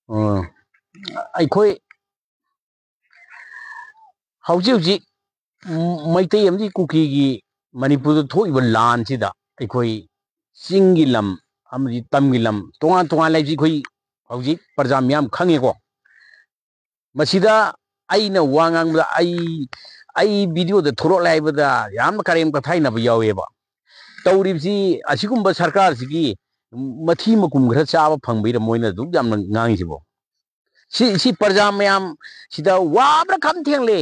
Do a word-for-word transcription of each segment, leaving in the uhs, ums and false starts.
ꯑ, ꯑꯩꯈꯣꯏ ꯍꯧꯖꯤꯛ ꯍꯧꯖꯤꯛ ꯃꯩꯇꯩ ꯑꯃꯗꯤ ꯀꯨꯀꯤꯒꯤ ꯃꯅꯤꯄꯨꯔꯗ ꯊꯣꯛꯏꯕ ꯂꯥꯟꯁꯤꯗ ꯑꯩꯈꯣꯏ ꯆꯤꯡꯒꯤ ꯂꯝ ꯑꯃꯗꯤ ꯇꯝꯒꯤ ꯂꯝ ꯇꯣꯉꯥꯟ ꯇꯣꯉꯥꯟ ꯂꯩꯕꯁꯤ ꯑꯩꯈꯣꯏ ꯍꯧꯖꯤꯛ ꯄ꯭ꯔꯖꯥ ꯃꯤꯌꯥꯝ ꯈꯪꯉꯦꯀꯣ꯫ ꯃꯁꯤꯗ ꯑꯩꯅ ꯋꯥ ꯉꯥꯡꯕꯗ ꯑꯩ, ꯑꯩ ꯚꯤꯗꯤꯑꯣꯗ ꯊꯣꯛꯂꯛꯂꯦ ꯍꯥꯏꯕꯗ ꯌꯥꯝꯅ ꯀꯔꯦꯝ ꯀꯊꯥꯏꯅꯕ ꯌꯥꯎꯋꯦꯕ꯫ ꯇꯧꯔꯤꯕꯁꯤ ꯑꯁꯤꯒꯨꯝꯕ ꯁꯔꯀꯥꯔꯁꯤꯒꯤ ꯃꯊꯤ ꯃꯀꯨꯝ ꯈꯔ ꯆꯥꯕ ꯐꯪꯕꯩꯔ ꯃꯣꯏꯅ ꯑꯗꯨꯛ ꯌꯥꯝꯅ ꯉꯥꯡꯉꯤꯁꯤꯕꯣ? ꯁꯤ, ꯁꯤ ꯄ꯭ꯔꯖꯥ ꯃꯌꯥꯝ ꯁꯤꯗ ꯋꯥꯕ꯭ꯔꯥ ꯈꯝ ꯊꯦꯡꯂꯦ꯫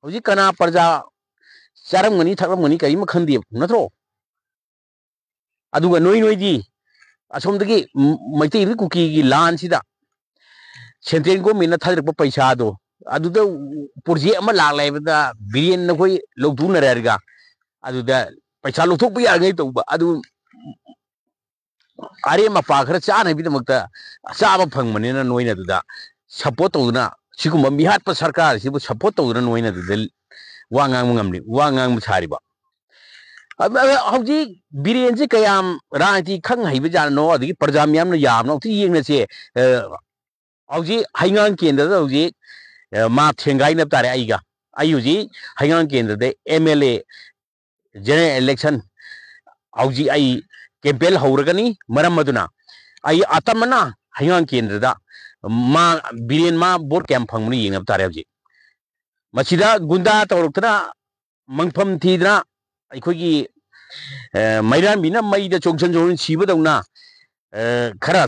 ꯍꯧꯖꯤꯛ ꯀꯅꯥ ꯄ꯭ꯔꯖꯥ ꯆꯥꯔꯝꯒꯅꯤ, ꯊꯛꯂꯝꯒꯅꯤ, ꯀꯔꯤꯃ ꯈꯟꯗꯦ, ꯅꯠꯇ꯭ꯔꯣ? ꯑꯗꯨꯒ ꯅꯣꯏ, ꯅꯣꯏꯗꯤ ꯑꯁꯣꯝꯗꯒꯤ ꯃꯩꯇꯩ ꯀꯨꯀꯤꯒꯤ ꯂꯥꯟꯁꯤꯗ ꯁꯦꯟꯇ꯭ꯔꯦꯜ ꯒꯣꯔꯃꯦꯟꯅ ꯊꯥꯗꯔꯛꯄ ꯄꯩꯁꯥꯗꯣ, ꯑꯗꯨꯗ ꯄ꯭ꯔꯣꯖꯦꯛ ꯑꯃ ꯂꯥꯛꯂꯦ ꯍꯥꯏꯕꯗ ꯕꯤꯔꯦꯟ ꯅꯈꯣꯏ ꯂꯧꯊꯣꯛꯅꯔꯦ ꯍꯥꯏꯔꯒ, ꯑꯗꯨꯗ ꯄꯩꯁꯥ ꯂꯧꯊꯣꯛꯄ ꯌꯥꯔꯤꯉꯩ ꯇꯧꯕ, ꯑꯗꯨ ꯑꯔꯦꯝ ꯑꯄꯥ ꯈꯔ ꯆꯥꯅꯕꯒꯤꯗꯃꯛꯇ ꯆꯥꯕ ꯐꯪꯕꯅꯤꯅ ꯅꯣꯏꯅ ꯑꯗꯨꯗ ꯁꯞꯄꯣꯔꯠ ꯇꯧꯗꯨꯅ, ꯁꯤꯒꯨꯝꯕ ꯃꯤꯍꯥꯠꯄ ꯁꯔꯀꯥꯔꯁꯤꯕꯨ ꯁꯞꯄꯣꯔꯠ ꯇꯧꯗꯨꯅ ꯅꯣꯏꯅ ꯑꯗꯨꯗ ꯋꯥ ꯉꯥꯡꯕ ꯉꯝꯂꯤ, ꯋꯥ ꯉꯥꯡꯕ ꯁꯥꯔꯤꯕ꯫ ꯑꯗ ꯍꯧꯖꯤꯛ ꯕꯤꯔꯦꯟꯁꯤ ꯀꯌꯥꯝ ꯔꯥꯖꯅꯤꯇꯤ ꯈꯪ ꯍꯩꯕ ꯖꯥꯠꯅꯣ, ꯑꯗꯒꯤ ꯄ꯭ꯔꯖꯥ ꯃꯤꯌꯥꯝꯅ ꯌꯥꯕꯅꯣ ꯑꯝꯇ ꯌꯦꯡꯅꯁꯦ꯫ ꯑ, ꯍꯧꯖꯤꯛ ꯍꯩꯉꯥꯡ ꯀꯦꯟꯗ꯭ꯔꯗ ꯍꯧꯖꯤꯛ, ꯑ, ꯃꯥ ꯊꯦꯡꯒꯥꯏꯅꯕ ꯇꯥꯔꯦ ꯑꯩꯒ꯫ ꯑꯩ ꯍꯧꯖꯤꯛ ꯍꯩꯉꯥꯡ ꯀꯦꯟꯗ꯭ꯔꯗ M L A general election ꯍꯧꯖꯤꯛ ꯑꯩ ꯀꯦꯝꯄꯦꯟ ꯍꯧꯔꯒꯅꯤ꯫ ꯃꯔꯝ ꯑꯗꯨꯅ ꯑꯩ ꯑꯇꯝꯕꯅ ꯍꯩꯉꯥꯡ ꯀꯦꯟꯗ꯭ꯔꯗ ꯃꯥ, ꯕꯤꯔꯦꯟ ꯃꯥ ꯚꯣꯠ ꯀꯌꯥꯝ ꯐꯪꯕꯅꯣ ꯌꯦꯡꯅꯕ ꯇꯥꯔꯦ꯫ ꯍꯧꯖꯤꯛ ꯃꯁꯤꯗ ꯒꯨꯟꯗꯥ ꯇꯧꯔꯛꯇꯅ ꯃꯪꯐꯝ ꯊꯤꯗꯅ ꯑꯩꯈꯣꯏꯒꯤ, ꯑ, ꯃꯩꯔꯥꯟꯕꯤꯅ ꯃꯩꯗ ꯆꯣꯡꯁꯟ ꯆꯣꯡꯁꯟ ꯁꯤꯕꯗꯧꯅ, ꯑ, ꯈꯔ,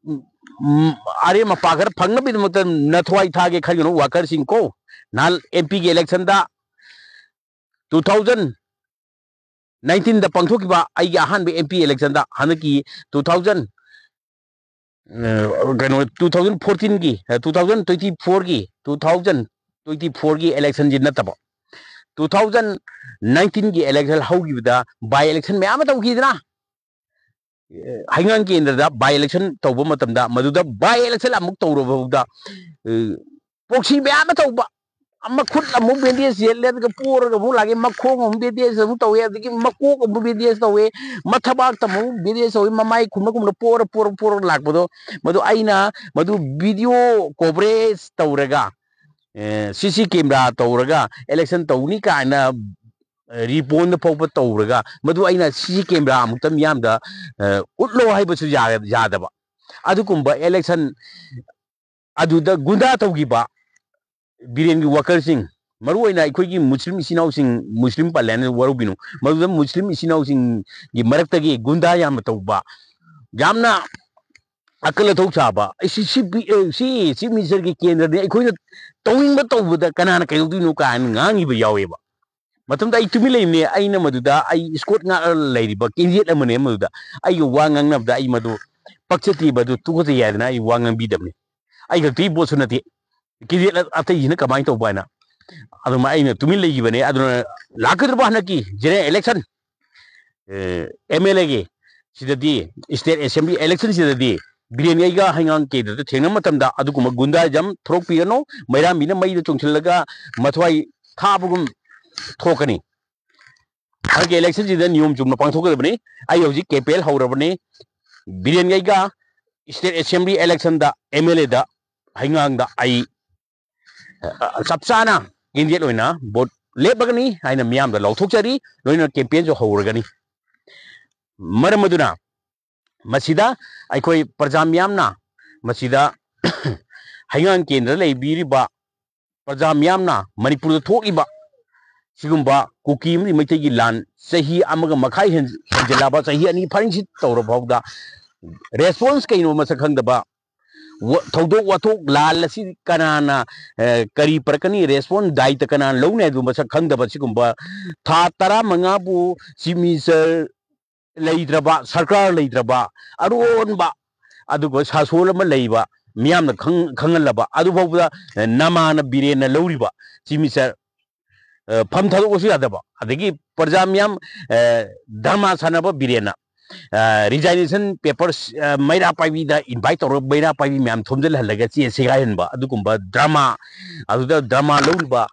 ꯎꯝ, ꯎꯝ, ꯑꯔꯦꯝ ꯑꯄꯥ ꯈꯔ ꯐꯪꯅꯕꯒꯤꯗꯃꯛꯇ ꯅꯊ꯭ꯋꯥꯏ ꯊꯥꯒꯦ ꯈꯟꯒꯅꯨ ꯋꯥꯀꯔꯁꯤꯡ ꯀꯣ꯫ ꯅꯍꯥꯟ ꯑꯦꯝ ꯄꯤꯒꯤ ꯏꯂꯦꯛꯁꯟꯗ ꯇꯨ ꯊꯥꯎꯖꯟ ꯅꯥꯏꯟꯇꯤꯟꯗ ꯄꯥꯡꯊꯣꯛꯈꯤꯕ ꯑꯩꯒꯤ ꯑꯍꯥꯟꯕ ꯑꯦꯝ ꯄꯤ ꯏꯂꯦꯛꯁꯟꯗ ꯍꯟꯗꯛꯀꯤ ꯇꯨ ꯊꯥꯎꯖꯟ, ꯑ, ꯀꯩꯅꯣ, ꯇꯨ ꯊꯥꯎꯖꯟ ꯐꯣꯔꯇꯤꯟꯒꯤ, ꯑ, ꯇꯨ ꯊꯥꯎꯖꯟ ꯇ꯭ꯋꯦꯟꯇꯤ ꯐꯣꯔꯒꯤ, ꯇꯨ ꯊꯥꯎꯖꯟ ꯇ꯭ꯋꯦꯟꯇꯤ ꯐꯣꯔꯒꯤ ꯏꯂꯦꯛꯁꯟꯁꯤ ꯅꯠꯇꯕ, ꯇꯨ ꯊꯥꯎꯖꯟ ꯅꯥꯏꯟꯇꯤꯟꯒꯤ ꯏꯂꯦꯛꯁꯟ ꯍꯧꯈꯤꯕꯗ ꯕꯥꯏ ꯏꯂꯦꯛꯁꯟ ꯃꯌꯥꯝ ꯑꯃ ꯇꯧꯈꯤꯗꯅ꯫ ꯍꯩꯉꯥꯡ ꯀꯦꯟꯗ꯭ꯔꯗ ꯕꯥꯏ ꯏꯂꯦꯛꯁꯟ ꯇꯧꯕ ꯃꯇꯝꯗ ꯃꯗꯨꯗ ꯕꯥꯏ ꯏꯂꯦꯛꯁꯟ ꯑꯃꯨꯛ ꯇꯧꯔꯕ ꯐꯥꯎꯗ, ꯑ, ꯄ꯭ꯔꯣꯛꯁꯤ ꯃꯌꯥꯝ ꯑꯃ ꯇꯧꯕ, ꯃꯈꯨꯠ ꯑꯃꯨꯛ ꯕꯦꯟꯗꯦꯖ ꯌꯦꯠꯂꯦ, ꯑꯗꯨꯒ ꯄꯣꯔꯒ ꯑꯃꯨꯛ ꯂꯥꯛꯑꯦ, ꯃꯈꯣꯡ ꯑꯃꯨꯛ ꯕꯦꯟꯗꯦꯖ ꯑꯃꯨꯛ ꯇꯧꯋꯦ, ꯑꯗꯒꯤ ꯃꯀꯣꯛ ꯑꯃꯨꯛ ꯕꯦꯟꯗꯦꯖ ꯇꯧꯋꯦ, ꯃꯊꯕꯥꯛꯇ ꯑꯃꯨꯛ ꯕꯦꯟꯗꯦꯖ ꯇꯧꯋꯦ, ꯃꯃꯥꯏ ꯈꯨꯝꯅ ꯈꯨꯝꯅ ꯄꯣꯔ ꯄꯣꯔ ꯄꯣꯔ ꯂꯥꯛꯄꯗꯣ, ꯃꯗꯨ ꯑꯩꯅ ꯃꯗꯨ ꯚꯤꯗꯤꯑꯣ ꯀꯣꯚꯔꯦꯖ ꯇꯧꯔꯒ, ꯁꯤ ꯁꯤ ꯀꯦꯃꯦꯔꯥ ꯇꯧꯔꯒ ꯏꯂꯦꯛꯁꯟ ꯇꯧꯅꯤ ꯀꯥꯏꯅ ꯔꯤꯄꯣꯟꯗ ꯐꯥꯎꯕ ꯇꯧꯔꯒ, ꯃꯗꯨ ꯑꯩꯅ ꯁꯤ ꯁꯤ ꯀꯦꯃꯦꯔꯥ ꯑꯃꯨꯛꯇ ꯃꯤꯌꯥꯝꯗ ꯎꯠꯂꯣ ꯍꯥꯏꯕꯁꯨ ꯌꯥꯗꯕ꯫ ꯑꯗꯨꯒꯨꯝꯕ ꯏꯂꯦꯛꯁꯟ ꯑꯗꯨꯗ ꯒꯨꯟꯗꯥ ꯇꯧꯈꯤꯕ ꯕꯤꯔꯦꯟꯒꯤ ꯋꯥꯀꯔꯁꯤꯡ, ꯃꯔꯨꯑꯣꯏꯅ ꯑꯩꯈꯣꯏꯒꯤ ꯃꯨꯁꯂꯤꯝ ꯏꯆꯤꯟ ꯏꯅꯥꯎꯁꯤꯡ, ꯃꯨꯁꯂꯤꯝ ꯄꯜꯂꯦꯅ ꯋꯥꯔꯧꯕꯤꯅꯨ, ꯃꯗꯨꯗ ꯃꯨꯁꯂꯤꯝ ꯏꯆꯤꯟ ꯏꯅꯥꯎꯁꯤꯡꯒꯤ ꯃꯔꯛꯇꯒꯤ ꯒꯨꯟꯗꯥ ꯌꯥꯝꯅ ꯇꯧꯕ, ꯌꯥꯝꯅ ꯑꯀꯜ ꯑꯊꯧ ꯁꯥꯕ, "ꯑꯩ ꯁꯤ, ꯁꯤ, ꯁꯤ, ꯁꯤ ꯆꯤꯐ ꯃꯤꯅꯤꯁꯇꯔꯒꯤ ꯀꯦꯟꯗ꯭ꯔꯅꯤ, ꯑꯩꯈꯣꯏꯅ ꯇꯧꯅꯤꯡꯕ ꯇꯧꯕꯗ ꯀꯅꯥꯅ ꯀꯩꯗꯧꯗꯣꯏꯅꯣ?" ꯀꯥꯏꯅ ꯉꯥꯡꯉꯤꯕ ꯌꯥꯎꯋꯦꯕ꯫ ꯃꯇꯝꯗ ꯑꯩ ꯇꯨꯃꯤꯟ ꯂꯩꯕꯅꯦ꯫ ꯑꯩꯅ ꯃꯗꯨꯗ ꯑꯩ ꯏꯁꯀꯣꯠ ꯉꯥꯛ ꯂꯩꯔꯤꯕ ꯀꯦꯟꯗꯤꯗꯦꯠ ꯑꯃꯅꯦ꯫ ꯃꯗꯨꯗ ꯑꯩꯒ ꯋꯥ ꯉꯥꯡꯅꯕꯗ ꯑꯩ ꯃꯗꯨ ꯄꯛꯆꯗꯦ, ꯃꯗꯨ ꯇꯨꯀꯠꯆꯩ ꯍꯥꯏꯗꯅ ꯑꯩ ꯋꯥ ꯉꯥꯡꯕꯤꯗꯕꯅꯤ꯫ ꯑꯩ ꯈꯛꯇꯒꯤ ꯄꯣꯠꯁꯨ ꯅꯠꯇꯦ, ꯀꯦꯟꯗꯤꯗꯦꯠ ꯑꯇꯩꯁꯤꯅ ꯀꯃꯥꯏꯅ ꯇꯧꯕ ꯍꯥꯏꯅ꯫ ꯑꯗꯨꯃꯥꯏꯅ ꯑꯩꯅ ꯇꯨꯃꯤꯟ ꯂꯩꯈꯤꯕꯅꯦ꯫ ꯑꯗꯨꯅ ꯂꯥꯛꯀꯗꯧꯔꯤꯕ ꯍꯟꯗꯛꯀꯤ ꯖꯦꯅꯔꯦꯜ ꯏꯂꯦꯛꯁꯟ, ꯑꯦꯝ ꯑꯦꯜ ꯑꯦꯒꯤ ꯁꯤꯗꯗꯤ, ꯏꯁꯇꯦꯠ ꯑꯦꯁꯦꯝꯕ꯭ꯂꯤ ꯏꯂꯦꯛꯁꯟꯁꯤꯗꯗꯤ ꯕꯤꯔꯦꯟꯒꯩꯒ ꯍꯩꯉꯥꯡ ꯀꯦꯟꯗ꯭ꯔꯗ ꯊꯦꯡꯅꯕ ꯃꯇꯝꯗ ꯑꯗꯨꯒꯨꯝꯕ ꯒꯨꯟꯗꯥꯏꯖꯝ ꯊꯣꯔꯛꯄꯤꯒꯅꯨ꯫ ꯃꯩꯔꯥꯝꯕꯤꯅ ꯃꯩꯗ ꯆꯣꯡꯁꯤꯜꯂꯒ ꯃꯊ꯭ꯋꯥꯏ ꯊꯥꯕꯒꯨꯝ ꯊꯣꯛꯀꯅꯤ꯫ ꯍꯟꯗꯛꯀꯤ ꯏꯂꯦꯛꯁꯟꯁꯤꯗ ꯅꯤꯌꯣꯝ ꯆꯨꯝꯅ ꯄꯥꯡꯊꯣꯛꯀꯗꯕꯅꯤ꯫ ꯑꯩ ꯍꯧꯖꯤꯛ ꯀꯦꯝꯄꯦꯟ ꯍꯧꯔꯕꯅꯤ꯫ ꯕꯤꯔꯦꯟꯒꯩꯒ ꯏꯁꯇꯦꯠ ꯑꯦꯁꯦꯝꯕ꯭ꯂꯤ ꯏꯂꯦꯛꯁꯟꯗ ꯑꯦꯝ ꯑꯦꯜ ꯑꯦꯗ ꯍꯩꯉꯥꯡꯗ ꯑꯩ, ꯑ, ꯆꯞ ꯆꯥꯅ ꯀꯦꯟꯗꯤꯗꯦꯠ ꯑꯣꯏꯅ ꯚꯣꯠ ꯂꯦꯞꯄꯒꯅꯤ ꯍꯥꯏꯅ ꯃꯤꯌꯥꯝꯗ ꯂꯥꯎꯊꯣꯛꯆꯔꯤ꯫ ꯂꯣꯏꯅꯅ ꯀꯦꯝꯄꯦꯟꯁꯨ ꯍꯧꯔꯒꯅꯤ꯫ ꯃꯔꯝ ꯑꯗꯨꯅ ꯃꯁꯤꯗ ꯑꯩꯈꯣꯏ ꯄ꯭ꯔꯖꯥ ꯃꯤꯌꯥꯝꯅ, ꯃꯁꯤꯗ ꯍꯩꯉꯥꯡ ꯀꯦꯟꯗ꯭ꯔ ꯂꯩꯕꯤꯔꯤꯕ ꯄ꯭ꯔꯖꯥ ꯃꯤꯌꯥꯝꯅ, ꯃꯅꯤꯄꯨꯔꯗ ꯊꯣꯛꯂꯤꯕ ꯁꯤꯒꯨꯝꯕ ꯀꯨꯀꯤ ꯑꯃꯗꯤ ꯃꯩꯇꯩꯒꯤ ꯂꯥꯟ ꯆꯍꯤ ꯑꯃꯒ ꯃꯈꯥꯏ ꯍꯦꯟ-, ꯍꯦꯟꯖꯤꯜꯂꯛꯑꯕ, ꯆꯍꯤ ꯑꯅꯤ ꯐꯥꯔꯤꯡꯁꯤꯠ ꯇꯧꯔ ꯐꯥꯎꯗ ꯔꯦꯁꯄꯣꯟꯁ ꯀꯩꯅꯣ ꯃꯁꯛ ꯈꯪꯗꯕ, ꯋ-, ꯊꯧꯗꯣꯛ ꯋꯥꯊꯣꯛ ꯂꯥꯜ ꯑꯁꯤ ꯀꯅꯥꯅ, ꯑ, ꯀꯔꯤ ꯄꯨꯔꯛꯀꯅꯤ, ꯔꯦꯁꯄꯣꯟꯁ ꯗꯥꯏꯇ ꯀꯅꯥꯅ ꯂꯧꯅꯤ ꯍꯥꯏꯕꯗꯨ ꯃꯁꯛ ꯈꯪꯗꯕ, ꯁꯤꯒꯨꯝꯕ ꯊꯥ ꯇꯔꯥꯃꯉꯥꯕꯨ ꯆꯤꯐ ꯃꯤꯅꯤꯁꯇꯔ ꯂꯩꯇ꯭ꯔꯕ, ꯁꯔꯀꯥꯔ ꯂꯩꯇ꯭ꯔꯕ, ꯑꯔꯣꯟꯕ, ꯑꯗꯨꯒ ꯁꯥꯁꯣꯜ ꯑꯃ ꯂꯩꯕ, ꯃꯤꯌꯥꯝꯅ ꯈꯪ-, ꯈꯪꯍꯜꯂꯕ, ꯑꯗꯨꯐꯥꯎꯕꯗ ꯅꯃꯥꯅ ꯕꯤꯔꯦꯟꯅ ꯂꯧꯔꯤꯕ ꯆꯤꯐ ꯃꯤꯅꯤꯁꯇꯔ, ꯑ, ꯐꯝ ꯊꯥꯗꯣꯛꯄꯁꯨ ꯌꯥꯗꯕ, ꯑꯗꯒꯤ ꯄ꯭ꯔꯖꯥ ꯃꯤꯌꯥꯝ, ꯑ, ꯙꯔꯃ ꯁꯥꯟꯅꯕ ꯕꯤꯔꯦꯟꯅ, ꯔꯤꯖꯥꯏꯅꯦꯁꯟ ꯄꯦꯄꯔ ꯃꯩꯔꯥ ꯄꯥꯏꯕꯤꯗ ꯏꯟꯚꯥꯏꯠ ꯇꯧꯔꯒ ꯃꯩꯔꯥ ꯄꯥꯏꯕꯤ ꯃꯌꯥꯝ ꯊꯣꯝꯖꯤꯜꯍꯜꯂꯒ ꯆꯦ ꯁꯦꯒꯥꯏꯍꯟꯕ ꯑꯗꯨꯒꯨꯝꯕ ꯗ꯭ꯔꯃꯥ, ꯑꯗꯨꯗ ꯗ꯭ꯔꯃꯥ ꯂꯧꯔꯤꯕ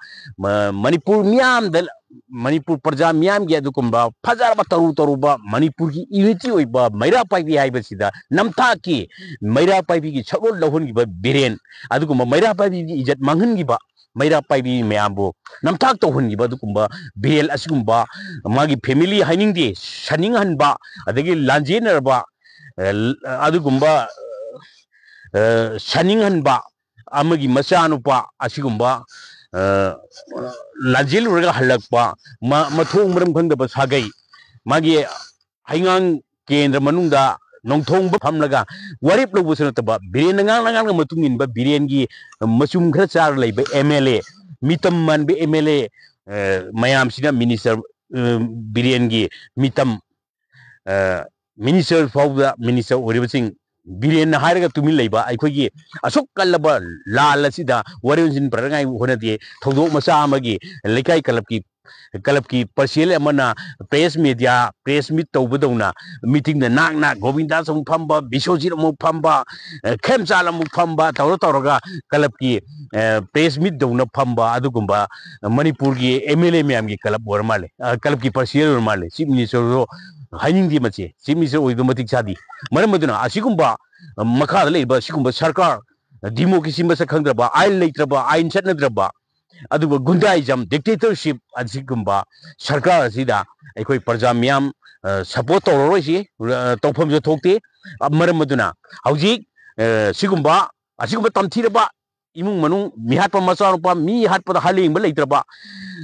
ꯃꯅꯤꯄꯨꯔ ꯃꯤꯌꯥꯝꯗ, ꯃꯅꯤꯄꯨꯔ ꯄ꯭ꯔꯖꯥ ꯃꯤꯌꯥꯝꯒꯤ ꯑꯗꯨꯒꯨꯝꯕ ꯐꯖꯔꯕ ꯇꯔꯨ ꯇꯔꯨꯕ ꯃꯅꯤꯄꯨꯔꯒꯤ ꯌꯨꯅꯤꯇꯤ ꯑꯣꯏꯕ ꯃꯩꯔꯥ ꯄꯥꯏꯕꯤ ꯍꯥꯏꯕꯁꯤꯗ ꯅꯝꯊꯥꯛꯀꯤ ꯃꯩꯔꯥ ꯄꯥꯏꯕꯤꯒꯤ ꯁꯛꯂꯣꯟ ꯂꯧꯍꯟꯈꯤꯕ ꯕꯤꯔꯦꯟ, ꯑꯗꯨꯒꯨꯝꯕ ꯃꯩꯔꯥ ꯄꯥꯏꯕꯤꯒꯤ ꯏꯖꯠ ꯃꯥꯡꯍꯟꯈꯤꯕ, ꯃꯩꯔꯥ ꯄꯥꯏꯕꯤ ꯃꯌꯥꯝꯕꯨ ꯅꯝꯊꯥꯛ ꯇꯧꯍꯟꯈꯤꯕ ꯑꯗꯨꯒꯨꯝꯕ ꯕꯤꯔꯦꯟ ꯑꯁꯤꯒꯨꯝꯕ, ꯃꯥꯒꯤ ꯐꯦꯃꯤꯂꯤ ꯍꯥꯏꯅꯤꯡꯗꯦ, ꯁꯥꯅꯤꯡꯍꯟꯕ, ꯑꯗꯒꯤ ꯂꯥꯟꯖꯦꯟꯅꯔꯕ, ꯑꯗꯨꯒꯨꯝꯕ ꯁꯥꯅꯤꯡꯍꯟꯕ ꯑꯃꯒꯤ ꯃꯆꯥꯅꯨꯄꯥ ꯑꯁꯤꯒꯨꯝꯕ ꯂꯥꯟꯖꯦꯜꯂꯨꯔꯒ ꯍꯜꯂꯛꯄ, ꯃꯊꯣꯡ ꯃꯔꯝ ꯈꯪꯗꯕ ꯁꯥꯒꯩ, ꯃꯥꯒꯤ ꯍꯩꯉꯥꯡ ꯀꯦꯟꯗ꯭ꯔ ꯃꯅꯨꯡꯗ ꯅꯣꯡꯊꯣꯡꯕ ꯐꯝꯂꯒ ꯋꯥꯔꯦꯞ ꯂꯧꯕꯁꯨ ꯅꯠꯇꯕ, ꯕꯤꯔꯦꯟꯅ ꯉꯥꯡꯅ ꯉꯥꯡꯅ ꯃꯇꯨꯡ ꯏꯟꯕ, ꯕꯤꯔꯦꯟꯒꯤ ꯃꯆꯨꯝ ꯈꯔ ꯆꯥꯔ ꯂꯩꯕ ꯑꯦꯝ ꯑꯦꯜ ꯑꯦ, ꯃꯤꯇꯝ ꯃꯥꯟꯕ ꯑꯦꯝ ꯑꯦꯜ ꯑꯦ ꯃꯌꯥꯝꯁꯤꯅ ꯃꯤꯅꯤꯁꯇꯔ, ꯕꯤꯔꯦꯟꯒꯤ ꯃꯤꯇꯝ, ꯃꯤꯅꯤꯁꯇꯔ ꯐꯥꯎꯕꯗ ꯃꯤꯅꯤꯁꯇꯔ ꯑꯣꯏꯔꯤꯕꯁꯤꯡ, ꯕꯤꯔꯦꯟꯅ ꯍꯥꯏꯔꯒ ꯇꯨꯃꯤꯟ ꯂꯩꯕ, ꯑꯩꯈꯣꯏꯒꯤ ꯑꯁꯨꯛ ꯀꯜꯂꯕ ꯂꯥꯜ ꯑꯁꯤꯗ ꯋꯥꯔꯦꯡ ꯁꯤꯟꯕꯤꯅꯉꯥꯏ ꯍꯣꯠꯅꯗꯦ꯫ ꯊꯧꯗꯣꯛ ꯃꯆꯥ ꯑꯃꯒꯤ ꯂꯩꯀꯥꯏ ꯀ꯭ꯂꯕꯀꯤ, ꯀ꯭ꯂꯕꯀꯤ ꯄ꯭ꯔꯁꯤꯗꯦꯟ ꯑꯃꯅ ꯄ꯭ꯔꯦꯁ ꯃꯦꯗꯤꯌꯥ ꯄ꯭ꯔꯦꯁ ꯃꯤꯠ ꯇꯧꯕꯗꯧꯅ ꯃꯤꯇꯤꯡꯗ ꯅꯥꯛꯅ ꯒꯣꯕꯤꯟꯗꯥꯁ ꯑꯃꯨꯛ ꯐꯝꯕ, ꯕꯤꯁ꯭ꯋꯖꯤꯠ ꯑꯃꯨꯛ ꯐꯝꯕ, ꯈꯦꯝꯆꯥꯟ ꯑꯃꯨꯛ ꯐꯝꯕ ꯇꯧꯔ ꯇꯧꯔꯒ ꯀ꯭ꯂꯕꯀꯤ ꯄ꯭ꯔꯦꯁ ꯃꯤꯠ ꯇꯧꯅ ꯐꯝꯕ ꯑꯗꯨꯒꯨꯝꯕ ꯃꯅꯤꯄꯨꯔꯒꯤ ꯑꯦꯝ ꯑꯦꯜ ꯑꯦ ꯃꯌꯥꯝꯒꯤ ꯀ꯭ꯂꯕ ꯑꯣꯏꯔ ꯃꯥꯜꯂꯦ, ꯀ꯭ꯂꯕꯀꯤ ꯄ꯭ꯔꯁꯤꯗꯦꯟ ꯑꯣꯏꯔ ꯃꯥꯜꯂꯦ꯫ ꯆꯤꯐ ꯃꯤꯅꯤꯁꯇꯔꯗꯣ ꯍꯥꯏꯅꯤꯡꯗꯦ ꯃꯁꯦ, ꯆꯤꯐ ꯃꯤꯅꯤꯁꯇꯔ ꯑꯣꯏꯕꯗꯣ ꯃꯇꯤꯛ ꯆꯥꯗꯦ꯫ ꯃꯔꯝ ꯑꯗꯨꯅ ꯑꯁꯤꯒꯨꯝꯕ ꯃꯈꯥꯗ ꯂꯩꯔꯤꯕ ꯁꯤꯒꯨꯝꯕ ꯁꯔꯀꯥꯔ, ꯗꯤꯃꯣꯀ꯭ꯔꯦꯁꯤ ꯃꯁꯛ ꯈꯪꯗ꯭ꯔꯕ, ꯑꯥꯏꯟ ꯂꯩꯇ꯭ꯔꯕ, ꯑꯥꯏꯟ ꯆꯠꯅꯗ꯭ꯔꯕ, ꯑꯗꯨꯒ ꯒꯨꯟꯗꯥꯏꯖꯝ, ꯗꯤꯛꯇꯦꯇꯔꯁꯤꯞ ꯑꯁꯤꯒꯨꯝꯕ ꯁꯔꯀꯥꯔ ꯑꯁꯤꯗ ꯑꯩꯈꯣꯏ ꯄ꯭ꯔꯖꯥ ꯃꯤꯌꯥꯝ ꯁꯄꯣꯔꯠ ꯇꯧꯔꯔꯣꯏꯁꯤ, ꯇꯧꯐꯝꯁꯨ ꯊꯣꯛꯇꯦ꯫ ꯃꯔꯝ ꯑꯗꯨꯅ ꯍꯧꯖꯤꯛ ꯁꯤꯒꯨꯝꯕ ꯑꯁꯤꯒꯨꯝꯕ ꯇꯝꯊꯤꯔꯕ ꯏꯃꯨꯡ ꯃꯅꯨꯡ, ꯃꯤꯍꯥꯠꯄ ꯃꯆꯥꯅꯨꯄꯥ, ꯃꯤ ꯍꯥꯠꯄꯗ ꯍꯥꯂꯦꯡꯕ ꯂꯩꯇ꯭ꯔꯕ,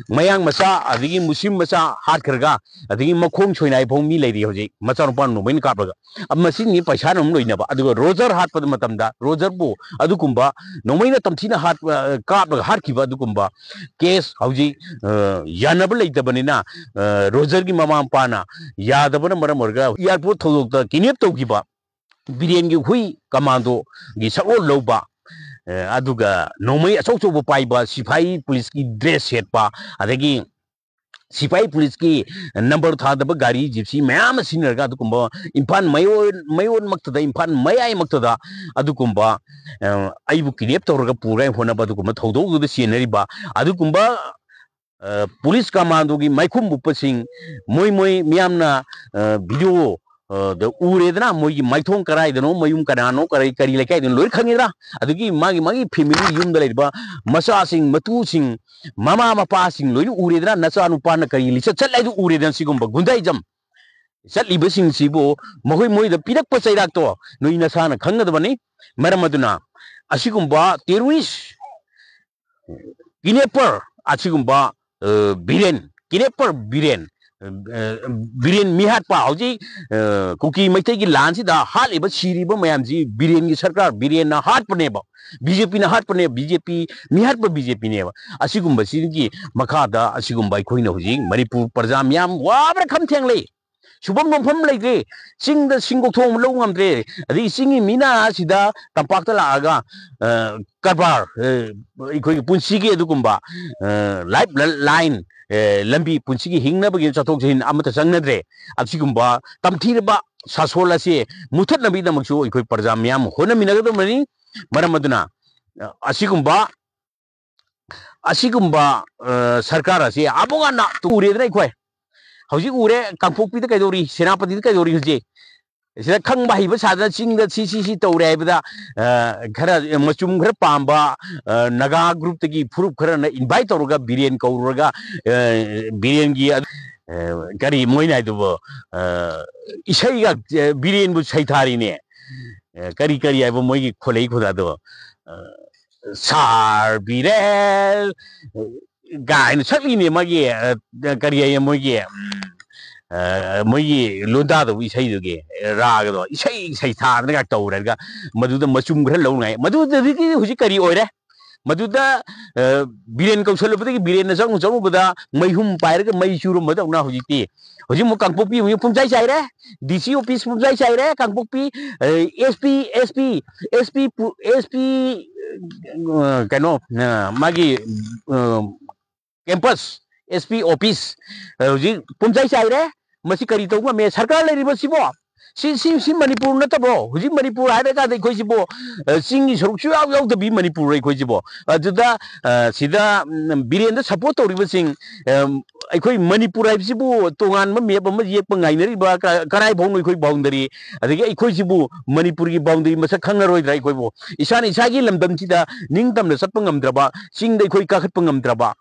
ꯃꯌꯥꯡ ꯃꯆꯥ ꯑꯗꯒꯤ ꯃꯨꯁꯂꯤꯝ ꯃꯆꯥ ꯍꯥꯠꯈ꯭ꯔꯒ, ꯑꯗꯒꯤ ꯃꯈꯣꯡ ꯁꯣꯏꯅꯥꯏ ꯐꯥꯎ ꯃꯤ ꯂꯩꯔꯤ ꯍꯧꯖꯤꯛ, ꯃꯆꯥꯅꯨꯄꯥ ꯅꯣꯡꯃꯩꯅ ꯀꯥꯞꯂꯒ꯫ ꯃꯁꯤꯅꯤ ꯄꯩꯁꯥꯅ ꯑꯃꯨꯛ ꯂꯣꯏꯅꯕ꯫ ꯑꯗꯨꯒ ꯔꯣꯖꯔ ꯍꯥꯠꯄ ꯃꯇꯝꯗ ꯔꯣꯖꯔꯕꯨ ꯑꯗꯨꯒꯨꯝꯕ ꯅꯣꯡꯃꯩꯅ ꯇꯝꯊꯤꯅ ꯍꯥꯠꯄ, ꯀꯥꯞꯂꯒ ꯍꯥꯠꯈꯤꯕ ꯑꯗꯨꯒꯨꯝꯕ ꯀꯦꯁ ꯍꯧꯖꯤꯛ ꯌꯥꯅꯕ ꯂꯩꯇꯕꯅꯤꯅ, ꯔꯣꯖꯔꯒꯤ ꯃꯃꯥ ꯃꯄꯥꯅ ꯌꯥꯗꯕꯅ ꯃꯔꯝ ꯑꯣꯏꯔꯒ ꯑꯦꯌꯥꯔꯄꯣꯔꯠ ꯊꯧꯗꯣꯛꯇ ꯀꯤꯗꯅꯦꯞ ꯇꯧꯈꯤꯕ ꯕꯤꯔꯦꯟꯒꯤ ꯍꯨꯏ ꯀꯃꯥꯟꯗꯣꯒꯤ ꯁꯛꯂꯣꯟ ꯂꯧꯕ, ꯑꯗꯨꯒ ꯅꯣꯡꯃꯩ ꯑꯆꯧ ꯑꯆꯧꯕ ꯄꯥꯏꯕ, ꯁꯤꯐꯥꯏ ꯄꯨꯂꯤꯁꯀꯤ ꯗ꯭ꯔꯦꯁ ꯁꯦꯠꯄ, ꯑꯗꯒꯤ ꯁꯤꯐꯥꯏ ꯄꯨꯂꯤꯁꯀꯤ ꯅꯝꯕꯔ ꯊꯥꯗꯕ ꯒꯥꯔꯤ ꯖꯤꯞꯁꯤ ꯃꯌꯥꯝ ꯑꯃ ꯁꯤꯖꯤꯟꯅꯔꯒ ꯑꯗꯨꯒꯨꯝꯕ ꯏꯝꯐꯥꯜ ꯃꯌꯣꯟ ꯃꯌꯣꯟꯃꯛꯇꯗ, ꯏꯝꯐꯥꯜ ꯃꯌꯥꯏꯃꯛꯇꯗ ꯑꯗꯨꯒꯨꯝꯕ ꯑ, ꯑꯩꯕꯨ ꯀꯤꯗꯅꯦꯞ ꯇꯧꯔꯒ ꯄꯨꯔꯒ ꯍꯣꯠꯅꯕ ꯑꯗꯨꯒꯨꯝꯕ ꯊꯧꯗꯣꯛꯇꯨꯗ ꯆꯦꯟꯅꯔꯤꯕ ꯑꯗꯨꯒꯨꯝꯕ ꯑ, ꯄꯨꯂꯤꯁ ꯀꯃꯥꯟꯗꯣꯒꯤ ꯃꯥꯏꯈꯨꯝ ꯎꯞꯄꯁꯤꯡ, ꯃꯣꯏ ꯃꯣꯏ ꯃꯤꯌꯥꯝꯅ ꯑ, ꯚꯤꯗꯤꯑꯣ ꯑ, ꯗ ꯎꯔꯦꯗꯅ, ꯃꯣꯏꯒꯤ ꯃꯥꯏꯊꯣꯡ ꯀꯔꯥꯏꯗꯅꯣ, ꯃꯌꯨꯝ ꯀꯅꯥꯅꯣ, ꯀꯔꯤ ꯀꯔꯤ ꯂꯩꯀꯥꯏꯗꯅꯣ ꯂꯣꯏ ꯈꯪꯉꯦꯗꯅ꯫ ꯑꯗꯒꯤ ꯃꯥꯒꯤ ꯃꯥꯒꯤ ꯐꯦꯃꯤꯂꯤ, ꯌꯨꯝꯗ ꯂꯩꯔꯤꯕ ꯃꯆꯥꯁꯤꯡ, ꯃꯇꯨꯁꯤꯡ, ꯃꯃꯥ ꯃꯄꯥꯁꯤꯡ ꯂꯣꯏꯅ ꯎꯔꯦꯗꯅ꯫ ꯅꯆꯥꯅꯨꯄꯥꯅ ꯀꯔꯤ ꯂꯤꯆꯠ ꯆꯠꯂꯦ ꯍꯥꯏꯗꯨ ꯎꯔꯦꯗꯅ꯫ ꯁꯤꯒꯨꯝꯕ ꯒꯨꯟꯗꯥꯏꯖꯝ ꯆꯠꯂꯤꯕꯁꯤꯡꯁꯤꯕꯨ ꯃꯈꯣꯏ ꯃꯣꯏꯗ ꯄꯤꯔꯛꯄ ꯆꯩꯔꯥꯛꯇꯣ ꯅꯣꯏ ꯅꯁꯥꯅ ꯈꯪꯒꯗꯕꯅꯤ꯫ ꯃꯔꯝ ꯑꯗꯨꯅ ꯑꯁꯤꯒꯨꯝꯕ ꯇꯦꯔꯣꯔꯤꯁ ꯀꯤꯅꯦꯄꯔ ꯑꯁꯤꯒꯨꯝꯕ ꯑ, ꯕꯤꯔꯦꯟ, ꯀꯤꯅꯦꯄꯔ ꯕꯤꯔꯦꯟ, ꯑ, ꯕꯤꯔꯦꯟ ꯃꯤꯍꯥꯠꯄ ꯍꯧꯖꯤꯛ ꯑ, ꯀꯨꯀꯤ ꯃꯩꯇꯩꯒꯤ ꯂꯥꯟꯁꯤꯗ ꯍꯥꯠꯂꯤꯕ ꯁꯤꯔꯤꯕ ꯃꯌꯥꯝꯁꯤ ꯕꯤꯔꯦꯟꯒꯤ ꯁꯔꯀꯥꯔ, ꯕꯤꯔꯦꯟꯅ ꯍꯥꯠꯄꯅꯦꯕ꯫ ꯕꯤ ꯖꯦ ꯄꯤꯅ ꯍꯥꯠꯄꯅꯦ, ꯕꯤ ꯖꯦ ꯄꯤ ꯃꯤꯍꯥꯠꯄ ꯕꯤ ꯖꯦ ꯄꯤꯅꯦꯕ꯫ ꯑꯁꯤꯒꯨꯝꯕꯁꯤꯒꯤ ꯃꯈꯥꯗ ꯑꯁꯤꯒꯨꯝꯕ ꯑꯩꯈꯣꯏꯅ ꯍꯧꯖꯤꯛ ꯃꯅꯤꯄꯨꯔ ꯄ꯭ꯔꯖꯥ ꯃꯤꯌꯥꯝ ꯋꯥꯕꯅ ꯈꯝ ꯊꯦꯡꯂꯦ꯫ ꯁꯨꯐꯝ ꯅꯣꯝꯐꯝ ꯂꯩꯇ꯭ꯔꯦ꯫ ꯆꯤꯡꯗ ꯁꯤꯡꯒꯣꯛꯊꯣꯡ ꯂꯧ ꯉꯝꯗ꯭ꯔꯦ꯫ ꯑꯗꯒꯤ ꯆꯤꯡꯒꯤ ꯃꯤꯅ ꯁꯤꯗ ꯇꯝꯄꯥꯛꯇ ꯂꯥꯛꯑꯒ ꯑ, ꯀꯔꯕꯥꯔ, ꯑ, ꯑꯩꯈꯣꯏꯒꯤ ꯄꯨꯟꯁꯤꯒꯤ ꯑꯗꯨꯒꯨꯝꯕ ꯂꯥꯏꯐ ꯂꯥꯏꯟ, ꯑ, ꯂꯝꯕꯤ, ꯄꯨꯟꯁꯤꯒꯤ ꯍꯤꯡꯅꯕꯒꯤ ꯆꯠꯊꯣꯛ ꯆꯠꯁꯤꯟ ꯑꯃꯠꯇ ꯆꯪꯅꯗ꯭ꯔꯦ꯫ ꯑꯁꯤꯒꯨꯝꯕ ꯇꯝꯊꯤꯔꯕ ꯁꯥꯁꯣꯜ ꯑꯁꯤ ꯃꯨꯊꯠꯅꯕꯒꯤꯗꯃꯛꯁꯨ ꯑꯩꯈꯣꯏ ꯄ꯭ꯔꯖꯥ ꯃꯤꯌꯥꯝ ꯍꯣꯠꯅꯃꯤꯟꯅꯒꯗꯕꯅꯤ꯫ ꯃꯔꯝ ꯑꯗꯨꯅ ꯑ, ꯑꯁꯤꯒꯨꯝꯕ ꯑꯁꯤꯒꯨꯝꯕ ꯑ, ꯁꯔꯀꯥꯔ ꯑꯁꯤ ꯑꯃꯨꯛ ꯍꯟꯅ ꯎꯔꯦꯗꯅ ꯑꯩꯈꯣꯏ꯫ ꯍꯧꯖꯤꯛ ꯎꯔꯦ, ꯀꯥꯡꯄꯣꯛꯄꯤꯗ ꯀꯩꯗꯧꯔꯤ, ꯁꯦꯅꯥꯄꯇꯤꯗ ꯀꯩꯗꯧꯔꯤ ꯍꯧꯖꯤꯛ꯫ ꯁꯤꯗ ꯈꯪꯕ ꯍꯩꯕ ꯁꯥꯗꯅ ꯆꯤꯡꯗ ꯁꯤ ꯁꯤ ꯁꯤ ꯇꯧꯔꯦ ꯍꯥꯏꯕꯗ ꯑ, ꯈꯔ ꯃꯆꯨꯝ ꯈꯔ ꯄꯥꯝꯕ ꯑ, ꯅꯥꯒꯥ ꯒ꯭ꯔꯨꯞꯇꯒꯤ ꯐꯨꯔꯨꯞ ꯈꯔꯅ ꯏꯟꯚꯥꯏꯠ ꯇꯧꯔꯒ ꯕꯤꯔꯦꯟ ꯀꯧꯔꯨꯔꯒ ꯑ, ꯕꯤꯔꯦꯟꯒꯤ ꯑ, ꯀꯔꯤ ꯃꯣꯏꯅ ꯍꯥꯏꯗꯨꯕꯨ ꯑ, ꯏꯁꯩꯒ ꯑ, ꯕꯤꯔꯦꯟꯕꯨ ꯁꯩꯊꯥꯔꯤꯅꯦ꯫ ꯑ, ꯀꯔꯤ ꯀꯔꯤ ꯍꯥꯏꯕ ꯃꯣꯏꯒꯤ ꯈꯣꯂꯩ ꯈꯣꯗꯥꯗꯣ ꯑ, ꯁꯥꯔ ꯕꯤꯔꯦꯟ ꯀꯥꯏꯅ ꯁꯛꯂꯤꯅꯦ ꯃꯥꯒꯤ ꯑ, ꯀꯔꯤ ꯍꯥꯏꯌꯦ ꯃꯣꯏꯒꯤ ꯎꯝ, ꯑ, ꯃꯣꯏꯒꯤ ꯂꯣꯟꯗꯥꯗꯧꯕ ꯏꯁꯩꯗꯨꯒꯤ ꯔꯥꯒꯗꯣ ꯏꯁꯩ ꯏꯁꯩ ꯊꯥꯗꯅꯒ ꯇꯧꯔꯒ ꯃꯗꯨꯗ ꯃꯆꯨꯝ ꯈꯔ ꯂꯧꯅꯉꯥꯏ꯫ ꯃꯗꯨꯗꯒꯤ ꯍꯧꯖꯤꯛ ꯀꯔꯤ ꯑꯣꯏꯔꯦ? ꯃꯗꯨꯗ ꯑ, ꯕꯤꯔꯦꯟ ꯀꯧꯁꯜꯂꯨꯕꯗꯒꯤ ꯕꯤꯔꯦꯟꯅ ꯆꯪꯉꯨ ꯆꯪꯉꯨꯕꯗ ꯃꯩꯍꯨꯝ ꯄꯥꯏꯔꯒ ꯃꯩ ꯆꯨꯔꯝꯕꯗꯧꯅ ꯍꯧꯖꯤꯛꯇꯤ꯫ ꯍꯧꯖꯤꯛ ꯑꯃꯨꯛ ꯀꯥꯡꯄꯣꯛꯄꯤ ꯑꯃꯨꯛ ꯄꯨꯝꯆꯥꯏ ꯆꯥꯏꯔꯦ, ꯗꯤ ꯁꯤ ꯑꯣꯐꯤꯁ ꯄꯨꯝꯆꯥꯏ ꯆꯥꯏꯔꯦ ꯀꯥꯡꯄꯣꯛꯄꯤ, S P S P S P S P ꯀꯩꯅꯣ ꯑ, ꯃꯥꯒꯤ ꯑ, ꯀꯦꯝꯄꯁ ꯑꯦꯁ ꯄꯤ ꯑꯣꯐꯤꯁ ꯍꯧꯖꯤꯛ ꯄꯨꯝꯆꯥꯏ ꯆꯥꯏꯔꯦ꯫ ꯃꯁꯤ ꯀꯔꯤ ꯇꯧꯕ ꯉꯝꯃꯦ? ꯁꯔꯀꯥꯔ ꯂꯩꯔꯤꯕꯁꯤꯕꯣ, ꯁꯤ, ꯁꯤ, ꯁꯤ ꯃꯅꯤꯄꯨꯔ ꯅꯠꯇꯕ꯭ꯔꯣ? ꯍꯧꯖꯤꯛ ꯃꯅꯤꯄꯨꯔ ꯍꯥꯏꯔꯀꯥꯟꯗ ꯑꯩꯈꯣꯏꯁꯤꯕꯨ, ꯑ, ꯆꯤꯡꯒꯤ ꯁꯔꯨꯛ ꯁꯨꯌꯥꯎ ꯌꯥꯎꯗꯕꯤ ꯃꯅꯤꯄꯨꯔ ꯑꯩꯈꯣꯏꯁꯤꯕꯣ? ꯑꯗꯨꯗ, ꯑ, ꯁꯤꯗ, ꯎꯝ, ꯕꯤꯔꯦꯟꯗ ꯁꯞꯄꯣꯔꯠ ꯇꯧꯔꯤꯕꯁꯤꯡ, ꯑꯝ, ꯑꯩꯈꯣꯏ ꯃꯅꯤꯄꯨꯔ ꯍꯥꯏꯕꯁꯤꯕꯨ ꯇꯣꯉꯥꯟꯕ ꯃꯦꯞ ꯑꯃ ꯌꯦꯛꯄ ꯉꯥꯏꯅꯔꯤꯕ ꯀ-, ꯀꯔꯥꯏ ꯐꯥꯎꯅꯣ ꯑꯩꯈꯣꯏ ꯕꯥꯎꯟꯗꯔꯤ? ꯑꯗꯒꯤ ꯑꯩꯈꯣꯏꯁꯤꯕꯨ ꯃꯅꯤꯄꯨꯔꯒꯤ ꯕꯥꯎꯟꯗꯔꯤ ꯃꯁꯛ ꯈꯪꯉꯔꯣꯏꯗ꯭ꯔꯥ? ꯑꯩꯈꯣꯏꯕꯨ ꯏꯁꯥꯅ ꯏꯁꯥꯒꯤ ꯂꯝꯗꯝꯁꯤꯗ ꯅꯤꯡꯇꯝꯅ ꯆꯠꯄ ꯉꯝꯗ꯭ꯔꯕ, ꯆꯤꯡꯗ ꯑꯩꯈꯣꯏ ꯀꯥꯈꯠꯄ ꯉꯝꯗ꯭ꯔꯕ,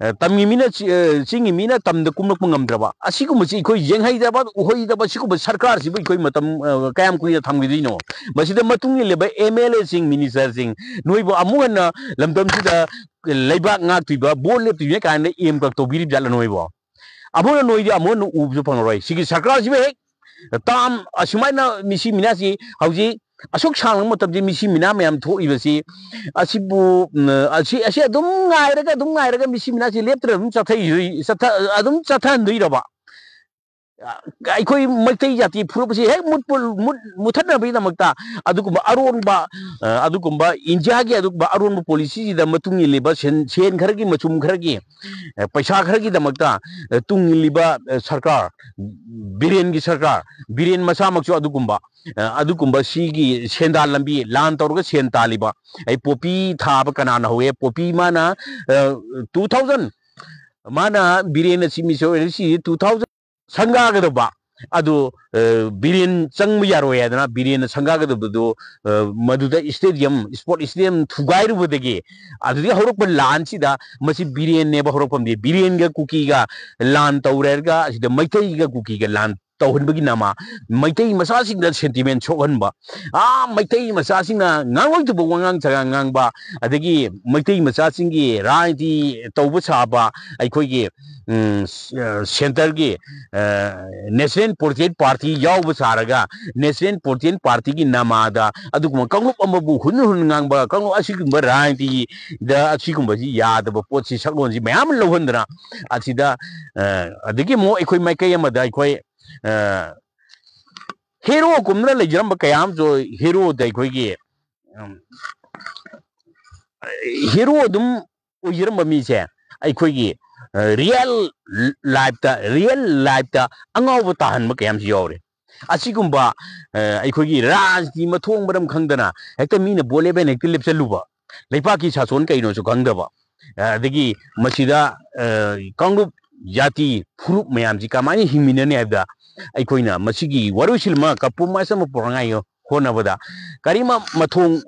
ꯑ, ꯇꯝꯒꯤ ꯃꯤꯅ ꯆꯤ-, ꯑ, ꯆꯤꯡꯒꯤ ꯃꯤꯅ ꯇꯝꯗ ꯀꯨꯝꯂꯛꯄ ꯉꯝꯗ꯭ꯔꯕ, ꯑꯁꯤꯒꯨꯝꯕꯁꯤ ꯑꯩꯈꯣꯏ ꯌꯦꯡꯍꯩꯗꯕ, ꯎꯍꯩꯗꯕ, ꯁꯤꯒꯨꯝꯕ ꯁꯔꯀꯥꯔꯁꯤꯕꯨ ꯑꯩꯈꯣꯏ ꯃꯇꯝ, ꯑ, ꯀꯌꯥꯝ ꯀꯨꯏꯅ ꯊꯝꯈꯤꯗꯣꯏꯅꯣ? ꯃꯁꯤꯗ ꯃꯇꯨꯡ ꯏꯜꯂꯤꯕ ꯑꯦꯝ ꯑꯦꯜ ꯑꯦꯁꯤꯡ, ꯃꯤꯅꯤꯁꯇꯔꯁꯤꯡ, ꯅꯣꯏꯕꯨ ꯑꯃꯨꯛ ꯍꯟꯅ ꯂꯝꯗꯝꯁꯤꯗ ꯂꯩꯕꯥꯛ ꯉꯥꯛꯇꯣꯏꯕ, ꯚꯣꯠ ꯂꯦꯞꯇꯣꯏꯅꯦ ꯀꯥꯏꯅ ꯑꯦꯝ ꯀꯛ ꯇꯧꯕꯤꯔꯤꯕ ꯖꯥꯠꯂ ꯅꯣꯏꯕꯣ? ꯑꯃꯨꯛ ꯍꯟꯅ ꯅꯣꯏꯗꯤ ꯑꯃꯨꯛ ꯍꯟꯅ ꯎꯕꯁꯨ ꯐꯪꯉꯔꯣꯏ꯫ ꯁꯤꯒꯤ ꯁꯔꯀꯥꯔꯁꯤꯕꯨ ꯍꯦꯛ ꯇꯥꯝ ꯑꯁꯨꯃꯥꯏꯅ ꯃꯤꯁꯤ ꯃꯤꯅꯥꯁꯤ ꯍꯧꯖꯤꯛ ꯑꯁꯨꯛ ꯁꯥꯡꯂꯕ ꯃꯇꯝꯁꯤ ꯃꯤꯁꯤ ꯃꯤꯅꯥ ꯃꯌꯥꯝ ꯊꯣꯛꯏꯕꯁꯤ, ꯑꯁꯤꯕꯨ, ꯎꯝ, ꯑꯁꯤ, ꯑꯁꯤ ꯑꯗꯨꯝ ꯉꯥꯏꯔꯒ, ꯑꯗꯨꯝ ꯉꯥꯏꯔꯒ ꯃꯤꯁꯤ ꯃꯤꯅꯥꯁꯤ ꯂꯦꯞꯇꯅ ꯑꯗꯨꯝ ꯆꯠꯊ-, ꯆꯠꯊ-, ꯑꯗꯨꯝ ꯆꯠꯊꯍꯟꯗꯣꯏꯔꯕ? ꯑꯩꯈꯣꯏ ꯃꯩꯇꯩ ꯖꯥꯇꯤ ꯐꯨꯔꯨꯞ ꯑꯁꯤ ꯍꯦꯛ ꯃꯨꯠꯄ-, ꯃꯨꯠ-, ꯃꯨꯠꯊꯠꯅꯕꯒꯤꯗꯃꯛꯇ ꯑꯗꯨꯒꯨꯝꯕ ꯑꯔꯣꯟꯕ, ꯑ, ꯑꯗꯨꯒꯨꯝꯕ ꯏꯟꯗꯤꯌꯥꯒꯤ ꯑꯗꯨꯒꯨꯝꯕ ꯑꯔꯣꯟꯕ ꯄꯣꯂꯤꯁꯤꯁꯤꯗ ꯃꯇꯨꯡ ꯏꯜꯂꯤꯕ ꯁꯦꯟ, ꯁꯦꯟ ꯈꯔꯒꯤ, ꯃꯆꯨꯝ ꯈꯔꯒꯤ, ꯑ, ꯄꯩꯁꯥ ꯈꯔꯒꯤꯗꯃꯛꯇ, ꯑ, ꯇꯨꯡ ꯏꯜꯂꯤꯕ, ꯑ, ꯁꯔꯀꯥꯔ, ꯕꯤꯔꯦꯟꯒꯤ ꯁꯔꯀꯥꯔ, ꯕꯤꯔꯦꯟ ꯃꯁꯥꯃꯛꯁꯨ ꯑꯗꯨꯒꯨꯝꯕ, ꯑ, ꯑꯗꯨꯒꯨꯝꯕ ꯁꯤꯒꯤ ꯁꯦꯟꯗꯥꯟ ꯂꯝꯕꯤ, ꯂꯥꯟ ꯇꯧꯔꯒ ꯁꯦꯟ ꯇꯥꯜꯂꯤꯕ, ꯑꯩ ꯄꯣꯄꯤ ꯊꯥꯕ ꯀꯅꯥꯅ ꯍꯧꯋꯦ? ꯄꯣꯄꯤ ꯃꯥꯅ, ꯑ, two thousand, ꯃꯥꯅ ꯕꯤꯔꯦꯟꯅ ꯁꯤ ꯃꯤꯁ ꯑꯣꯏꯔꯁꯤ two thousand ꯁꯪꯒꯥꯒꯗꯕ ꯑꯗꯨ, ꯑ, ꯕꯤꯔꯦꯟ ꯆꯪꯕ ꯌꯥꯔꯣꯏ ꯍꯥꯏꯗꯅ ꯕꯤꯔꯦꯟꯅ ꯁꯪꯒꯥꯒꯗꯕꯗꯨ, ꯑ, ꯃꯗꯨꯗ ꯁ꯭ꯇꯦꯗꯤꯌꯝ, ꯁ꯭ꯄꯣꯔꯠ ꯁ꯭ꯇꯦꯗꯤꯌꯝ ꯊꯨꯒꯥꯏꯔꯨꯕꯗꯒꯤ ꯑꯗꯨꯗꯒꯤ ꯍꯧꯔꯛꯄ ꯂꯥꯟꯁꯤꯗ ꯃꯁꯤ ꯕꯤꯔꯦꯟꯅꯦꯕ ꯍꯧꯔꯛꯐꯝꯗꯤ꯫ ꯕꯤꯔꯦꯟꯒ ꯀꯨꯀꯤꯒ ꯂꯥꯟ ꯇꯧꯔꯦ ꯍꯥꯏꯔꯒ ꯑꯁꯤꯗ ꯃꯩꯇꯩꯒ ꯀꯨꯀꯤꯒ ꯂꯥꯟ ꯇꯧꯍꯟꯕꯒꯤ ꯅꯃꯥ, ꯃꯩꯇꯩ ꯃꯆꯥꯁꯤꯡꯗ ꯁꯦꯟꯇꯤꯃꯦꯟ ꯁꯣꯛꯍꯟꯕ, ꯑꯥ, ꯃꯩꯇꯩ ꯃꯆꯥꯁꯤꯡꯅ ꯉꯥꯡꯂꯣꯏꯗꯕ ꯋꯥꯉꯥꯡ ꯁꯉꯥꯡ ꯉꯥꯡꯕ, ꯑꯗꯒꯤ ꯃꯩꯇꯩ ꯃꯆꯥꯁꯤꯡꯒꯤ ꯔꯥꯖꯅꯤꯇꯤ ꯇꯧꯕ ꯁꯥꯕ, ꯑꯩꯈꯣꯏꯒꯤ, ꯎꯝ, ꯁ-, ꯑ, ꯁꯦꯟꯇꯔꯒꯤ, ꯑ, ꯅꯦꯁꯅꯦꯜ ꯄꯣꯂꯤꯇꯤꯀꯦꯜ ꯄꯥꯔꯇꯤ ꯌꯥꯎꯕ ꯁꯥꯔꯒ ꯅꯦꯁꯅꯦꯜ ꯄꯣꯂꯤꯇꯤꯀꯦꯜ ꯄꯥꯔꯇꯤꯒꯤ ꯅꯃꯥꯗ ꯑꯗꯨꯒꯨꯝꯕ ꯀꯥꯡꯂꯨꯞ ꯑꯃꯕꯨ ꯍꯨꯟ ꯍꯨꯟ ꯉꯥꯡꯕ ꯀꯥꯡꯂꯨꯞ ꯑꯁꯤꯒꯨꯝꯕ ꯔꯥꯖꯅꯤꯇꯤꯗ ꯑꯁꯤꯒꯨꯝꯕꯁꯤ ꯌꯥꯗꯕ ꯄꯣꯠꯁꯤ, ꯁꯛꯂꯣꯟꯁꯤ ꯃꯌꯥꯝ ꯂꯧꯍꯟꯗꯅ ꯑꯁꯤꯗ, ꯑ, ꯑꯗꯒꯤ ꯑꯃꯨꯛ ꯑꯩꯈꯣꯏ ꯃꯥꯏꯀꯩ ꯑꯃꯗ ꯑꯩꯈꯣꯏ, ꯑ, ꯍꯦꯔꯣ ꯀꯨꯝꯅ ꯂꯩꯖꯔꯝꯕ ꯀꯌꯥ ꯑꯃꯁꯨ ꯍꯦꯔꯣꯗ ꯑꯩꯈꯣꯏꯒꯤ, ꯎꯝ, ꯍꯦꯔꯣ ꯑꯗꯨꯝ ꯑꯣꯏꯖꯔꯝꯕ ꯃꯤꯁꯦ ꯑꯩꯈꯣꯏꯒꯤ ꯔꯤꯌꯦꯜ ꯂꯥꯏꯐꯇ, ꯔꯤꯌꯦꯜ ꯂꯥꯏꯐꯇ ꯑꯉꯥꯎꯕ ꯇꯥꯍꯟꯕ ꯀꯌꯥ ꯑꯃꯁꯨ ꯌꯥꯎꯔꯦ꯫ ꯑꯁꯤꯒꯨꯝꯕ ꯑ, ꯑꯩꯈꯣꯏꯒꯤ ꯔꯥꯖꯅꯤꯇꯤ ꯃꯊꯣꯡ ꯃꯔꯝ ꯈꯪꯗꯅ ꯍꯦꯛꯇ ꯃꯤꯅ ꯕꯣꯠ ꯂꯦꯞꯄꯦꯅ ꯍꯦꯛꯇ ꯂꯦꯞꯁꯜꯂꯨꯕ, ꯂꯩꯄꯥꯛꯀꯤ ꯁꯥꯁꯣꯟ ꯀꯩꯅꯣꯁꯨ ꯈꯪꯗꯕ, ꯑ, ꯑꯗꯒꯤ ꯃꯁꯤꯗ ꯑ, ꯀꯥꯡꯂꯨꯞ, ꯖꯥꯇꯤ, ꯐꯨꯔꯨꯞ ꯃꯌꯥꯝꯁꯤ ꯀꯃꯥꯏꯅ ꯍꯤꯡꯃꯤꯟꯅꯅꯤ ꯍꯥꯏꯕꯗ ꯑꯩꯈꯣꯏꯅ ꯃꯁꯤꯒꯤ ꯋꯥꯔꯣꯏꯁꯤꯟ ꯑꯃ, ꯀꯝꯄ꯭ꯔꯣꯃꯥꯏꯁ ꯑꯃ ꯄꯨꯔꯛꯅꯉꯥꯏ ꯍꯣꯠꯅꯕꯗ ꯀꯔꯤꯃ ꯃꯊꯣꯡ,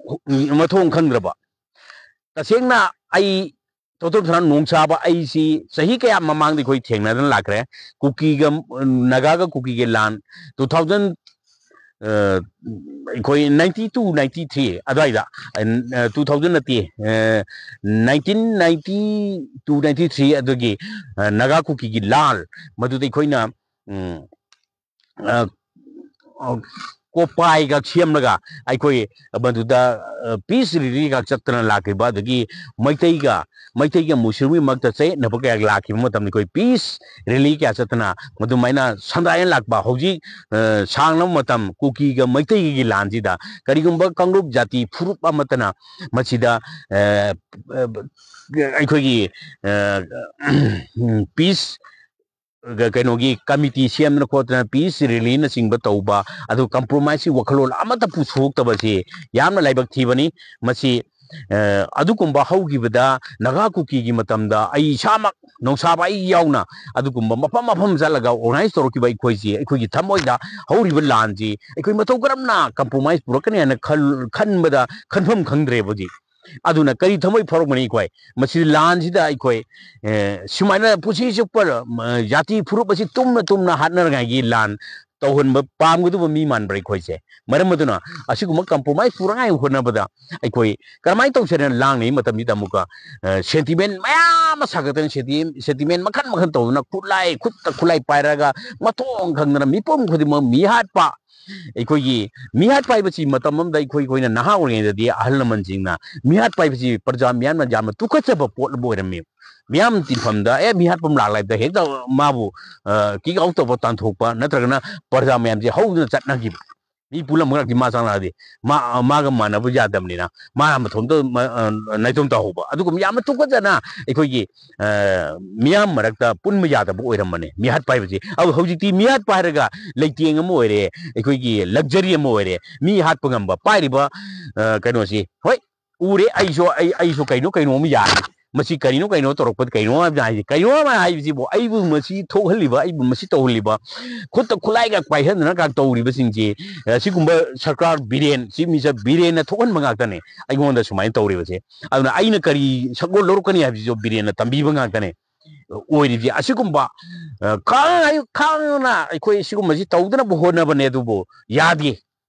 ꯃꯊꯣꯡ ꯈꯪꯗ꯭ꯔꯕ, ꯇꯁꯦꯡꯅ ꯑꯩ ꯇꯣꯇꯣꯞ ꯁꯅꯥ ꯅꯣꯡꯁꯥꯕ ꯑꯩꯁꯤ ꯆꯍꯤ ꯀꯌꯥ ꯃꯃꯥꯡꯗ ꯑꯩꯈꯣꯏ ꯊꯦꯡꯅꯗꯅ ꯂꯥꯛꯈ꯭ꯔꯦ꯫ ꯀꯨꯀꯤꯒ, ꯅꯥꯒꯥꯒ ꯀꯨꯀꯤꯒꯤ ꯂꯥꯟ two thousand, ꯑ, ꯑꯩꯈꯣꯏ ninety two ninety three ꯑꯗꯨꯋꯥꯏꯗ, ꯑ, two thousand ꯅꯠꯇꯦ, ꯑ, nineteen ninety two ninety three ꯑꯗꯨꯒꯤ, ꯑ, ꯅꯥꯒꯥ ꯀꯨꯀꯤꯒꯤ ꯂꯥꯟ, ꯃꯗꯨꯗ ꯑꯩꯈꯣꯏꯅ, ꯎꯝ, ꯑ, ꯑ, ꯀꯣꯄꯥꯏꯒ ꯁꯦꯝꯂꯒ ꯑꯩꯈꯣꯏ ꯃꯗꯨꯗ, ꯑ, ꯄꯤꯁ ꯔꯦꯂꯤꯒ ꯆꯠꯇꯅ ꯂꯥꯛꯈꯤꯕ, ꯑꯗꯒꯤ ꯃꯩꯇꯩꯒ, ꯃꯩꯇꯩꯒ ꯃꯨꯁꯂꯤꯝꯒꯤ ꯃꯔꯛꯇ ꯆꯌꯦꯠꯅꯕ ꯀꯌꯥ ꯂꯥꯛꯈꯤꯕ ꯃꯇꯝꯗ ꯑꯩꯈꯣꯏ ꯄꯤꯁ ꯔꯦꯂꯤ ꯀꯌꯥ ꯆꯠꯇꯅ ꯃꯗꯨꯃꯥꯏꯅ ꯁꯟꯗꯥꯏꯅ ꯂꯥꯛꯄ꯫ ꯍꯧꯖꯤꯛ, ꯑ, ꯁꯥꯡꯂꯕ ꯃꯇꯝ ꯀꯨꯀꯤꯒ ꯃꯩꯇꯩꯒꯤ ꯂꯥꯟꯁꯤꯗ ꯀꯔꯤꯒꯨꯝꯕ ꯀꯥꯡꯂꯨꯞ ꯖꯥꯇꯤ ꯐꯨꯔꯨꯞ ꯑꯃꯠꯇꯅ ꯃꯁꯤꯗ, ꯑ, ꯑ, ꯑꯩꯈꯣꯏꯒꯤ, ꯑ, ꯄꯤꯁ ꯀꯩꯅꯣꯒꯤ ꯀꯃꯤꯇꯤ ꯁꯦꯝꯗꯅ ꯈꯣꯠꯇꯅ ꯄꯤꯁ ꯔꯦꯂꯤꯅꯆꯤꯡꯕ ꯇꯧꯕ, ꯑꯗꯨ ꯀꯝꯄ꯭ꯔꯣꯃꯥꯏꯁꯀꯤ ꯋꯥꯈꯜꯂꯣꯟ ꯑꯃꯠꯇ ꯄꯨꯊꯣꯛꯇꯕꯁꯤ ꯌꯥꯝꯅ ꯂꯥꯏꯕꯛ ꯊꯤꯕꯅꯤ꯫ ꯃꯁꯤ, ꯑ, ꯑꯗꯨꯒꯨꯝꯕ ꯍꯧꯈꯤꯕꯗ ꯅꯥꯒꯥ ꯀꯨꯀꯤꯒꯤ ꯃꯇꯝꯗ ꯑꯩ ꯏꯁꯥꯃꯛ ꯅꯣꯡꯁꯥꯕ ꯑꯩ ꯌꯥꯎꯅ ꯑꯗꯨꯒꯨꯝꯕ ꯃꯐꯝ ꯃꯐꯝ ꯆꯠꯂꯒ ꯑꯣꯔꯒꯅꯥꯏꯖ ꯇꯧꯔꯛꯈꯤꯕ ꯑꯩꯈꯣꯏꯁꯤ, ꯑꯩꯈꯣꯏꯒꯤ ꯊꯃꯣꯏꯗ ꯍꯧꯔꯤꯕ ꯂꯥꯟꯁꯤ ꯑꯩꯈꯣꯏ ꯃꯇꯧ ꯀꯔꯝꯅ ꯀꯝꯄ꯭ꯔꯣꯃꯥꯏꯁ ꯄꯨꯔꯛꯀꯅꯤ ꯍꯥꯏꯅ ꯈꯜ-, ꯈꯟꯕꯗ ꯈꯟꯐꯝ ꯈꯪꯗ꯭ꯔꯦꯕ ꯍꯧꯖꯤꯛ꯫ ꯑꯗꯨꯅ ꯀꯔꯤ ꯊꯃꯣꯏ ꯐꯥꯎꯔꯛꯄꯅꯤ ꯑꯩꯈꯣꯏ? ꯃꯁꯤ ꯂꯥꯟꯁꯤꯗ ꯑꯩꯈꯣꯏ, ꯑꯦ, ꯁꯨꯃꯥꯏꯅ ꯄꯨꯟꯁꯤ ꯆꯨꯞꯄ, ꯃ, ꯖꯥꯇꯤ ꯐꯨꯔꯨꯞ ꯑꯁꯤ ꯇꯨꯝꯅ ꯇꯨꯝꯅ ꯍꯥꯠꯅꯔꯉꯥꯏꯒꯤ ꯂꯥꯟ ꯇꯧꯍꯟꯕ ꯄꯥꯝꯒꯗꯕ ꯃꯤ ꯃꯥꯟꯕ꯭ꯔꯥ ꯑꯩꯈꯣꯏꯁꯦ? ꯃꯔꯝ ꯑꯗꯨꯅ ꯑꯁꯤꯒꯨꯝꯕ ꯀꯝꯄ꯭ꯔꯣꯃꯥꯏꯁ ꯄꯨꯔꯛꯉꯥꯏ ꯍꯣꯠꯅꯕꯗ ꯑꯩꯈꯣꯏ ꯀꯔꯝꯍꯥꯏꯅ ꯇꯧꯁꯦꯅ ꯂꯥꯡꯅꯩ ꯃꯇꯝꯁꯤꯗ ꯑꯃꯨꯛꯀ, ꯑ, ꯁꯦꯟꯇꯤꯃꯦꯟ ꯃꯌꯥꯝ ꯑꯃ ꯁꯥꯒꯠꯇꯅ, ꯁꯦꯟꯇꯤ-, ꯁꯦꯟꯇꯤꯃꯦꯟ ꯃꯈꯜ ꯃꯈꯜ ꯇꯧꯗꯅ ꯈꯨꯠꯂꯥꯏ, ꯈꯨꯠꯇ ꯈꯨꯠꯂꯥꯏ ꯄꯥꯏꯔꯒ ꯃꯊꯣꯡ ꯈꯪꯗꯅ ꯃꯤꯄꯨꯝ ꯈꯨꯗꯤꯡꯃꯛ ꯃꯤꯍꯥꯠꯄ, ꯑꯩꯈꯣꯏꯒꯤ ꯃꯤꯍꯥꯠꯄ ꯍꯥꯏꯕꯁꯤ ꯃꯇꯝ ꯑꯃꯗ ꯑꯩꯈꯣꯏ, ꯑꯩꯈꯣꯏꯅ ꯅꯍꯥ ꯑꯣꯏꯔꯤꯉꯩꯗꯗꯤ ꯑꯍꯜ ꯂꯃꯟꯁꯤꯡꯅ ꯃꯤꯍꯥꯠꯄ ꯍꯥꯏꯕꯁꯤ ꯄ꯭ꯔꯖꯥ ꯃꯤꯌꯥꯝꯅ ꯌꯥꯝꯅ ꯇꯨꯀꯠꯆꯕ ꯄꯣꯠ ꯑꯃ ꯑꯣꯏꯔꯝꯃꯤ꯫ ꯃꯤꯌꯥꯝ ꯇꯤꯟꯐꯝꯗ, "ꯑꯦ, ꯃꯤꯍꯥꯠꯄ ꯑꯃ ꯂꯥꯛꯂꯦ" ꯍꯥꯏꯕꯗ ꯍꯦꯛꯇ ꯃꯥꯕꯨ, ꯑ, ꯀꯤꯛ ꯑꯥꯎꯠ ꯇꯧꯕ, ꯇꯥꯟꯊꯣꯛꯄ, ꯅꯠꯇ꯭ꯔꯒꯅ ꯄ꯭ꯔꯖꯥ ꯃꯌꯥꯝꯁꯦ ꯍꯧꯗꯨꯅ ꯆꯠꯅꯈꯤꯕ꯫ ꯃꯤ ꯄꯨꯜꯂꯝꯕ ꯉꯥꯛꯇꯤ ꯃꯥ ꯆꯪꯂꯛꯑꯗꯤ ꯃꯥ, ꯃꯥꯒ ꯃꯥꯟꯅꯕ ꯌꯥꯗꯕꯅꯤꯅ ꯃꯥ ꯃꯊꯣꯝꯇ ꯃ-, ꯑ, ꯅꯥꯏꯇꯣꯝ ꯇꯧꯍꯧꯕ꯫ ꯑꯗꯨꯒꯨꯝꯕ ꯌꯥꯝꯅ ꯇꯨꯀꯠꯆꯅ ꯑꯩꯈꯣꯏꯒꯤ, ꯑ, ꯃꯤꯌꯥꯝ ꯃꯔꯛꯇ ꯄꯨꯟꯕ ꯌꯥꯗꯕ ꯑꯣꯏꯔꯝꯕꯅꯦ ꯃꯤꯍꯥꯠꯄ ꯍꯥꯏꯕꯁꯤ꯫ ꯑꯗꯨ ꯍꯧꯖꯤꯛꯇꯤ ꯃꯤꯍꯥꯠꯄ ꯍꯥꯏꯔꯒ ꯂꯩꯇꯦꯡ ꯑꯃ ꯑꯣꯏꯔꯦ, ꯑꯩꯈꯣꯏꯒꯤ luxury ꯑꯃ ꯑꯣꯏꯔꯦ꯫ ꯃꯤ ꯍꯥꯠꯄ ꯉꯝꯕ ꯄꯥꯏꯔꯤꯕ, ꯑ, ꯀꯩꯅꯣꯁꯤ, ꯍꯣꯏ, ꯎꯔꯦ, ꯑꯩꯁꯨ, ꯑꯩ, ꯑꯩꯁꯨ ꯀꯩꯅꯣ, ꯀꯩꯅꯣ ꯑꯃ ꯌꯥꯔꯦ꯫ ꯃꯁꯤ ꯀꯔꯤꯅꯣ, ꯀꯩꯅꯣ ꯇꯧꯔꯛꯄꯗ ꯀꯩꯅꯣ ꯍꯥꯏꯕ ꯍꯥꯏꯁꯦ? ꯀꯩꯅꯣ ꯑꯃ ꯍꯥꯏꯕꯁꯤꯕꯨ ꯑꯩꯕꯨ ꯃꯁꯤ ꯊꯣꯛꯍꯜꯂꯤꯕ, ꯑꯩꯕꯨ ꯃꯁꯤ ꯇꯧꯍꯜꯂꯤꯕ, ꯈꯨꯠꯇ ꯈꯨꯠꯂꯥꯏꯒ ꯄꯥꯏꯍꯟꯗꯅ ꯀꯥꯡ ꯇꯧꯔꯤꯕꯁꯤꯡꯁꯤ, ꯑ, ꯁꯤꯒꯨꯝꯕ ꯁꯔꯀꯥꯔ ꯕꯤꯔꯦꯟ, Chief Minister ꯕꯤꯔꯦꯟꯅ ꯊꯣꯛꯍꯟꯕ ꯉꯥꯛꯇꯅꯦ ꯑꯩꯉꯣꯟꯗ ꯁꯨꯃꯥꯏꯅ ꯇꯧꯔꯤꯕꯁꯦ꯫ ꯑꯗꯨꯅ ꯑꯩꯅ ꯀꯔꯤ ꯁꯛꯂꯣꯟ ꯂꯧꯔꯛꯀꯅꯤ ꯍꯥꯏꯕꯁꯤꯁꯨ ꯕꯤꯔꯦꯟꯅ ꯇꯝꯕꯤꯕ ꯉꯥꯛꯇꯅꯦ ꯑꯣꯏꯔꯤꯕꯁꯦ꯫ ꯑꯁꯤꯒꯨꯝꯕ, ꯑ, ꯈꯥꯡ-, ꯈꯥꯡꯅ ꯑꯩꯈꯣꯏ ꯁꯤꯒꯨꯝꯕꯁꯤ ꯇꯧꯗꯅꯕ ꯍꯣꯠꯅꯕꯅꯦ, ꯑꯗꯨꯕꯨ ꯌꯥꯗꯦ꯫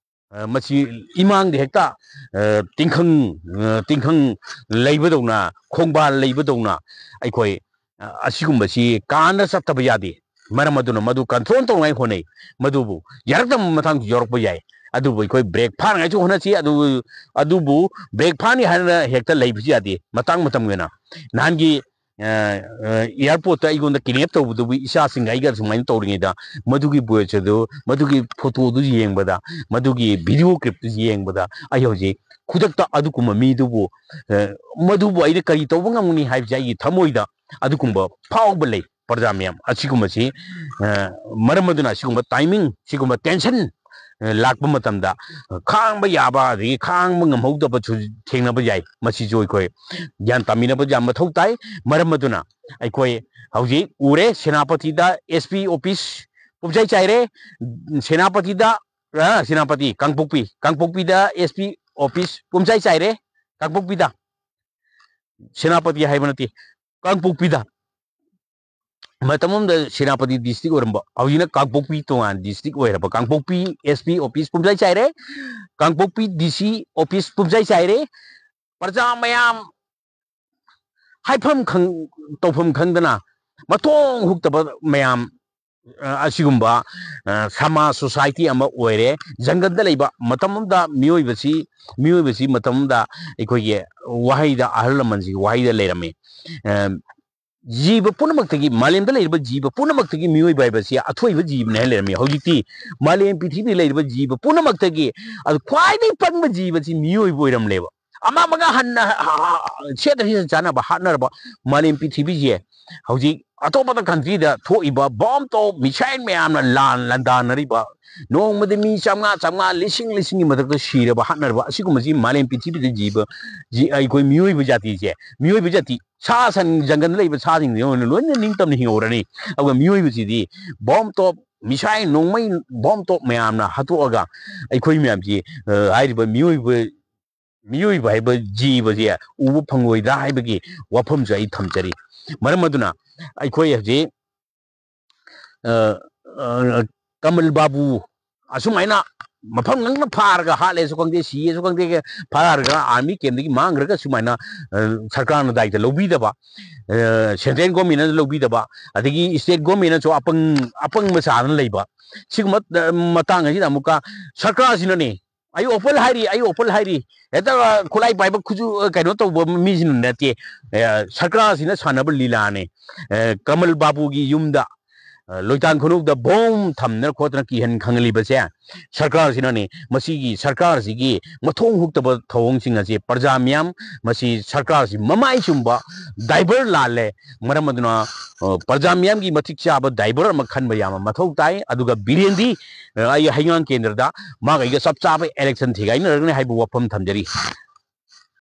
ꯑ, ꯃꯁꯤ ꯏꯃꯥꯡꯗ ꯍꯦꯛꯇ, ꯑ, ꯇꯤꯡꯈꯪ, ꯑ, ꯇꯤꯡꯈꯪ ꯂꯩꯕꯗꯧꯅ, ꯈꯣꯡꯕꯥꯜ ꯂꯩꯕꯗꯧꯅ ꯑꯩꯈꯣꯏ, ꯑ, ꯑꯁꯤꯒꯨꯝꯕꯁꯤ ꯀꯥꯟꯅ ꯆꯠꯇꯕ ꯌꯥꯗꯦ꯫ ꯃꯔꯝ ꯑꯗꯨꯅ ꯃꯗꯨ control ꯇꯧꯅꯉꯥꯏ ꯍꯣꯠꯅꯩ꯫ ꯃꯗꯨꯕꯨ ꯌꯥꯔꯛꯇꯕ ꯃꯇꯥꯡꯁꯨ ꯌꯥꯎꯔꯛꯄ ꯌꯥꯏ꯫ ꯑꯗꯨꯕꯨ ꯑꯩꯈꯣꯏ brake ꯐꯥꯅꯉꯥꯏꯁꯨ ꯍꯣꯠꯅꯁꯤ꯫ ꯑꯗꯨ, ꯑꯗꯨꯕꯨ brake ꯐꯥꯅꯤ ꯍꯥꯏꯅ ꯍꯦꯛꯇ ꯂꯩꯕꯁꯨ ꯌꯥꯗꯦ꯫ ꯃꯇꯥꯡ ꯃꯇꯝꯒꯤ ꯑꯣꯏꯅ ꯅꯍꯥꯟꯒꯤ, ꯑ, ꯑ, airport ꯇ ꯑꯩꯉꯣꯟꯗ kidnap ꯇꯧꯕꯗꯨꯕꯨ ꯏꯆꯥꯁꯤꯡ ꯑꯩꯒ ꯁꯨꯃꯥꯏꯅ ꯇꯧꯔꯤꯉꯩꯗ ꯃꯗꯨꯒꯤ voice ꯑꯗꯨ, ꯃꯗꯨꯒꯤ photo ꯗꯨ ꯌꯦꯡꯕꯗ, ꯃꯗꯨꯒꯤ video clip ꯇꯨ ꯌꯦꯡꯕꯗ ꯑꯩ ꯍꯧꯖꯤꯛ ꯈꯨꯗꯛꯇ ꯑꯗꯨꯒꯨꯝꯕ ꯃꯤꯗꯨꯕꯨ, ꯑ, ꯃꯗꯨꯕꯨ ꯑꯩꯅ ꯀꯔꯤ ꯇꯧꯕ ꯉꯝꯒꯅꯤ ꯍꯥꯏꯕꯁꯦ ꯑꯩꯒꯤ ꯊꯃꯣꯏꯗ ꯑꯗꯨꯒꯨꯝꯕ ꯐꯥꯎꯕ ꯂꯩ꯫ ꯄ꯭ꯔꯖꯥ ꯃꯌꯥꯝ ꯑꯁꯤꯒꯨꯝꯕꯁꯤ, ꯑ, ꯃꯔꯝ ꯑꯗꯨꯅ ꯑꯁꯤꯒꯨꯝꯕ timing, ꯁꯤꯒꯨꯝꯕ tension, ꯑ, ꯂꯥꯛꯄ ꯃꯇꯝꯗ ꯈꯥꯡꯕ ꯌꯥꯕ ꯑꯗꯒꯤ ꯈꯥꯡꯕ ꯉꯝꯍꯧꯗꯕꯁꯨ ꯊꯦꯡꯅꯕ ꯌꯥꯏ꯫ ꯃꯁꯤꯁꯨ ꯑꯩꯈꯣꯏ ꯒ꯭ꯌꯥꯟ ꯇꯥꯃꯤꯟꯅꯕ ꯌꯥꯝ ꯃꯊꯧ ꯇꯥꯏ꯫ ꯃꯔꯝ ꯑꯗꯨꯅ ꯑꯩꯈꯣꯏ ꯍꯧꯖꯤꯛ ꯎꯔꯦ, ꯁꯦꯅꯥꯄꯇꯤꯗ S P office ꯄꯨꯝꯆꯥꯏ ꯆꯥꯏꯔꯦ꯫ ꯁꯦꯅꯥꯄꯇꯤꯗ, ꯑ, ꯁꯦꯅꯥꯄꯇꯤ, ꯀꯥꯡꯄꯣꯛꯄꯤ, ꯀꯥꯡꯄꯣꯛꯄꯤꯗ S P office ꯄꯨꯝꯆꯥꯏ ꯆꯥꯏꯔꯦ꯫ ꯀꯥꯡꯄꯣꯛꯄꯤꯗ, ꯁꯦꯅꯥꯄꯇꯤ ꯍꯥꯏꯕ ꯅꯠꯇꯦ, ꯀꯥꯡꯄꯣꯛꯄꯤꯗ꯫ ꯃꯇꯝ ꯑꯃꯗ ꯁꯦꯅꯥꯄꯇꯤ district ꯑꯣꯏꯔꯝꯕ, ꯍꯧꯖꯤꯛꯅ ꯀꯥꯡꯄꯣꯛꯄꯤ ꯇꯣꯉꯥꯟ district ꯑꯣꯏꯔꯕ꯫ ꯀꯥꯡꯄꯣꯛꯄꯤ S P office ꯄꯨꯝꯆꯥꯏ ꯆꯥꯏꯔꯦ, ꯀꯥꯡꯄꯣꯛꯄꯤ D C office ꯄꯨꯝꯆꯥꯏ ꯆꯥꯏꯔꯦ꯫ ꯄ꯭ꯔꯖꯥ ꯃꯌꯥꯝ ꯍꯥꯏꯐꯝ ꯈꯪ-, ꯇꯧꯐꯝ ꯈꯪꯗꯅ ꯃꯊꯣꯡ ꯍꯨꯛꯇꯕ ꯃꯌꯥꯝ, ꯑ, ꯑꯁꯤꯒꯨꯝꯕ, ꯑ, ꯁꯃꯥꯖ society ꯑꯃ ꯑꯣꯏꯔꯦ꯫ ꯖꯪꯒꯜꯗ ꯂꯩꯕ ꯃꯇꯝ ꯑꯃꯗ ꯃꯤꯑꯣꯏꯕꯁꯤ, ꯃꯤꯑꯣꯏꯕꯁꯤ ꯃꯇꯝ ꯑꯃꯗ ꯑꯩꯈꯣꯏꯒꯤ ꯋꯥꯍꯩꯗ, ꯑꯍꯜ ꯂꯃꯟꯁꯤꯒꯤ ꯋꯥꯍꯩꯗ ꯂꯩꯔꯝꯃꯤ꯫ ꯑ, ꯖꯤꯕ ꯄꯨꯝꯅꯃꯛꯇꯒꯤ, ꯃꯥꯂꯦꯝꯗ ꯂꯩꯔꯤꯕ ꯖꯤꯕ ꯄꯨꯝꯅꯃꯛꯇꯒꯤ ꯃꯤꯑꯣꯏꯕ ꯍꯥꯏꯕꯁꯤ ꯑꯊꯣꯏꯕ ꯖꯤꯕꯅꯦ ꯍꯥꯏ ꯂꯩꯔꯝꯃꯤ꯫ ꯍꯧꯖꯤꯛꯇꯤ ꯃꯥꯂꯦꯝ ꯄ꯭ꯔꯤꯊꯤꯕꯤꯗ ꯂꯩꯔꯤꯕ ꯖꯤꯕ ꯄꯨꯝꯅꯃꯛꯇꯒꯤ ꯑꯗꯨ ꯈ꯭ꯋꯥꯏꯗꯒꯤ ꯄꯪꯕ ꯖꯤꯕꯁꯤ ꯃꯤꯑꯣꯏꯕ ꯑꯣꯏꯔꯝꯂꯦꯕ꯫ ꯑꯃ ꯑꯃꯒ ꯍꯟꯅ ꯁꯦꯠ ꯍꯦꯟ ꯆꯥꯅꯕ ꯍꯥꯠꯅꯔꯕ ꯃꯥꯂꯦꯝ ꯄ꯭ꯔꯤꯊꯤꯕꯤꯁꯦ ꯍꯧꯖꯤꯛ ꯑꯇꯣꯞꯄꯗ ꯀꯟꯇ꯭ꯔꯤꯗ ꯊꯣꯛꯏꯕ ꯕꯣꯝ ꯇꯣꯞ ꯃꯤꯁꯥꯏꯜ ꯃꯌꯥꯝꯅ ꯂꯥꯟ ꯂꯥꯟꯗꯥꯅꯔꯤꯕ, ꯅꯣꯡꯃꯗ ꯃꯤ ꯆꯥꯝꯃꯉꯥ ꯆꯥꯝꯃꯉꯥ, ꯂꯤꯁꯤꯡ ꯂꯤꯁꯤꯡꯒꯤ ꯃꯊꯛꯇ ꯁꯤꯔꯕ, ꯍꯥꯠꯅꯔꯕ, ꯑꯁꯤꯒꯨꯝꯕꯁꯤ ꯃꯥꯂꯦꯝ ꯄ꯭ꯔꯤꯊꯤꯕꯤꯗ ꯖꯤꯕ, ꯖꯤ-, ꯑꯩꯈꯣꯏ ꯃꯤꯑꯣꯏꯕ ꯖꯥꯇꯤꯁꯦ, ꯃꯤꯑꯣꯏꯕ ꯖꯥꯇꯤ, ꯁꯥ ꯁꯟ, ꯖꯪꯒꯜꯗ ꯂꯩꯕ ꯁꯥꯁꯤꯡꯁꯦ ꯑꯣꯏꯅ ꯂꯣꯏꯅ ꯅꯤꯡꯇꯝꯅ ꯍꯤꯡꯍꯧꯔꯅꯤ꯫ ꯑꯗꯨꯒ ꯃꯤꯑꯣꯏꯕꯁꯤꯗꯤ ꯕꯣꯝ ꯇꯣꯞ, ꯃꯤꯁꯥꯏꯜ, ꯅꯣꯡꯃꯩ ꯕꯣꯝ ꯇꯣꯞ ꯃꯌꯥꯝꯅ ꯍꯥꯠꯇꯣꯛꯑꯒ ꯑꯩꯈꯣꯏ ꯃꯌꯥꯝꯁꯤ, ꯑ, ꯍꯥꯏꯔꯤꯕ ꯃꯤꯑꯣꯏꯕ, ꯃꯤꯑꯣꯏꯕ ꯍꯥꯏꯕ ꯖꯤꯕꯁꯦ ꯎꯕ ꯐꯪꯂꯣꯏꯗ꯭ꯔꯥ ꯍꯥꯏꯕꯒꯤ ꯋꯥꯐꯝꯁꯨ ꯑꯩ ꯊꯝꯖꯔꯤ꯫ ꯃꯔꯝ ꯑꯗꯨꯅ ꯑꯩꯈꯣꯏ ꯍꯧꯖꯤꯛ, ꯑ, ꯑ, ꯀꯃꯜ ꯕꯥꯕꯨ ꯑꯁꯨꯃꯥꯏꯅ ꯃꯐꯝ ꯉꯪꯅ ꯐꯥꯔꯒ, ꯍꯥꯠꯂꯦꯁꯨ ꯈꯪꯗꯦ, ꯁꯤꯌꯦꯁꯨ ꯈꯪꯗꯦ, ꯐꯥꯔꯒ ꯑꯥꯔꯃꯤ ꯀꯦꯝꯗꯒꯤ ꯃꯥꯡꯈ꯭ꯔꯒ ꯁꯨꯃꯥꯏꯅ, ꯑ, ꯁꯔꯀꯥꯔꯅ ꯗꯥꯏꯇ ꯂꯧꯕꯤꯗꯕ, ꯑ, ꯁꯦꯟꯇ꯭ꯔꯦꯜ ꯒꯣꯔꯃꯦꯟꯅꯁꯨ ꯂꯧꯕꯤꯗꯕ, ꯑꯗꯒꯤ ꯁ꯭ꯇꯦꯠ ꯒꯣꯔꯃꯦꯟꯅꯁꯨ ꯑꯄꯪ, ꯑꯄꯪꯕ ꯁꯥꯗꯅ ꯂꯩꯕ, ꯁꯤꯒꯨꯝꯕ, ꯑ, ꯃꯇꯥꯡ ꯑꯁꯤꯗ ꯑꯃꯨꯛꯀ ꯁꯔꯀꯥꯔꯁꯤꯅꯅꯦ, "ꯑꯩ ꯑꯣꯄꯜ ꯍꯥꯏꯔꯤ, ꯑꯩ ꯑꯣꯄꯜ ꯍꯥꯏꯔꯤ", ꯍꯦꯛꯇ ꯈꯨꯠꯂꯥꯏ ꯄꯥꯏꯕ ꯈꯨꯠꯁꯨ, ꯑ, ꯀꯩꯅꯣ ꯇꯧꯕ ꯃꯤꯁꯤꯅ ꯅꯠꯇꯦ꯫ ꯑ, ꯁꯔꯀꯥꯔꯁꯤꯅ ꯁꯥꯟꯅꯕ ꯂꯤꯂꯥꯅꯦ꯫ ꯑ, ꯀꯃꯜ ꯕꯥꯕꯨꯒꯤ ꯌꯨꯝꯗ, ꯑ, ꯂꯣꯏꯇꯥꯟ ꯈꯨꯅꯧꯗ ꯕꯣꯝ ꯊꯝꯗꯅ ꯈꯣꯠꯇꯅ ꯀꯤꯍꯟ ꯈꯪꯍꯜꯂꯤꯕꯁꯦ ꯁꯔꯀꯥꯔꯁꯤꯅꯅꯦ꯫ ꯃꯁꯤꯒꯤ ꯁꯔꯀꯥꯔꯁꯤꯒꯤ ꯃꯊꯣꯡ ꯍꯨꯛꯇꯕ ꯊꯧꯑꯣꯡꯁꯤꯡ ꯑꯁꯤ ꯄ꯭ꯔꯖꯥ ꯃꯤꯌꯥꯝ, ꯃꯁꯤ ꯁꯔꯀꯥꯔꯁꯤ ꯃꯃꯥꯏ ꯆꯨꯝꯕ ꯗꯥꯏꯕꯔ ꯂꯥꯜꯂꯦ꯫ ꯃꯔꯝ ꯑꯗꯨꯅ, ꯑ, ꯄ꯭ꯔꯖꯥ ꯃꯤꯌꯥꯝꯒꯤ ꯃꯇꯤꯛ ꯆꯥꯕ ꯗꯥꯏꯕꯔ ꯑꯃ ꯈꯟꯕ ꯌꯥꯝꯅ ꯃꯊꯧ ꯇꯥꯏ꯫ ꯑꯗꯨꯒ ꯕꯤꯔꯦꯟꯗꯤ, ꯑ, ꯑꯩ ꯍꯩꯉꯥꯡ ꯀꯦꯟꯗ꯭ꯔꯗ ꯃꯥꯒ ꯑꯩꯒ ꯆꯞ ꯆꯥꯕ ꯏꯂꯦꯛꯁꯟ ꯊꯤꯒꯥꯏꯅꯔꯒꯅꯤ ꯍꯥꯏꯕ ꯋꯥꯐꯝ ꯊꯝꯖꯔꯤ꯫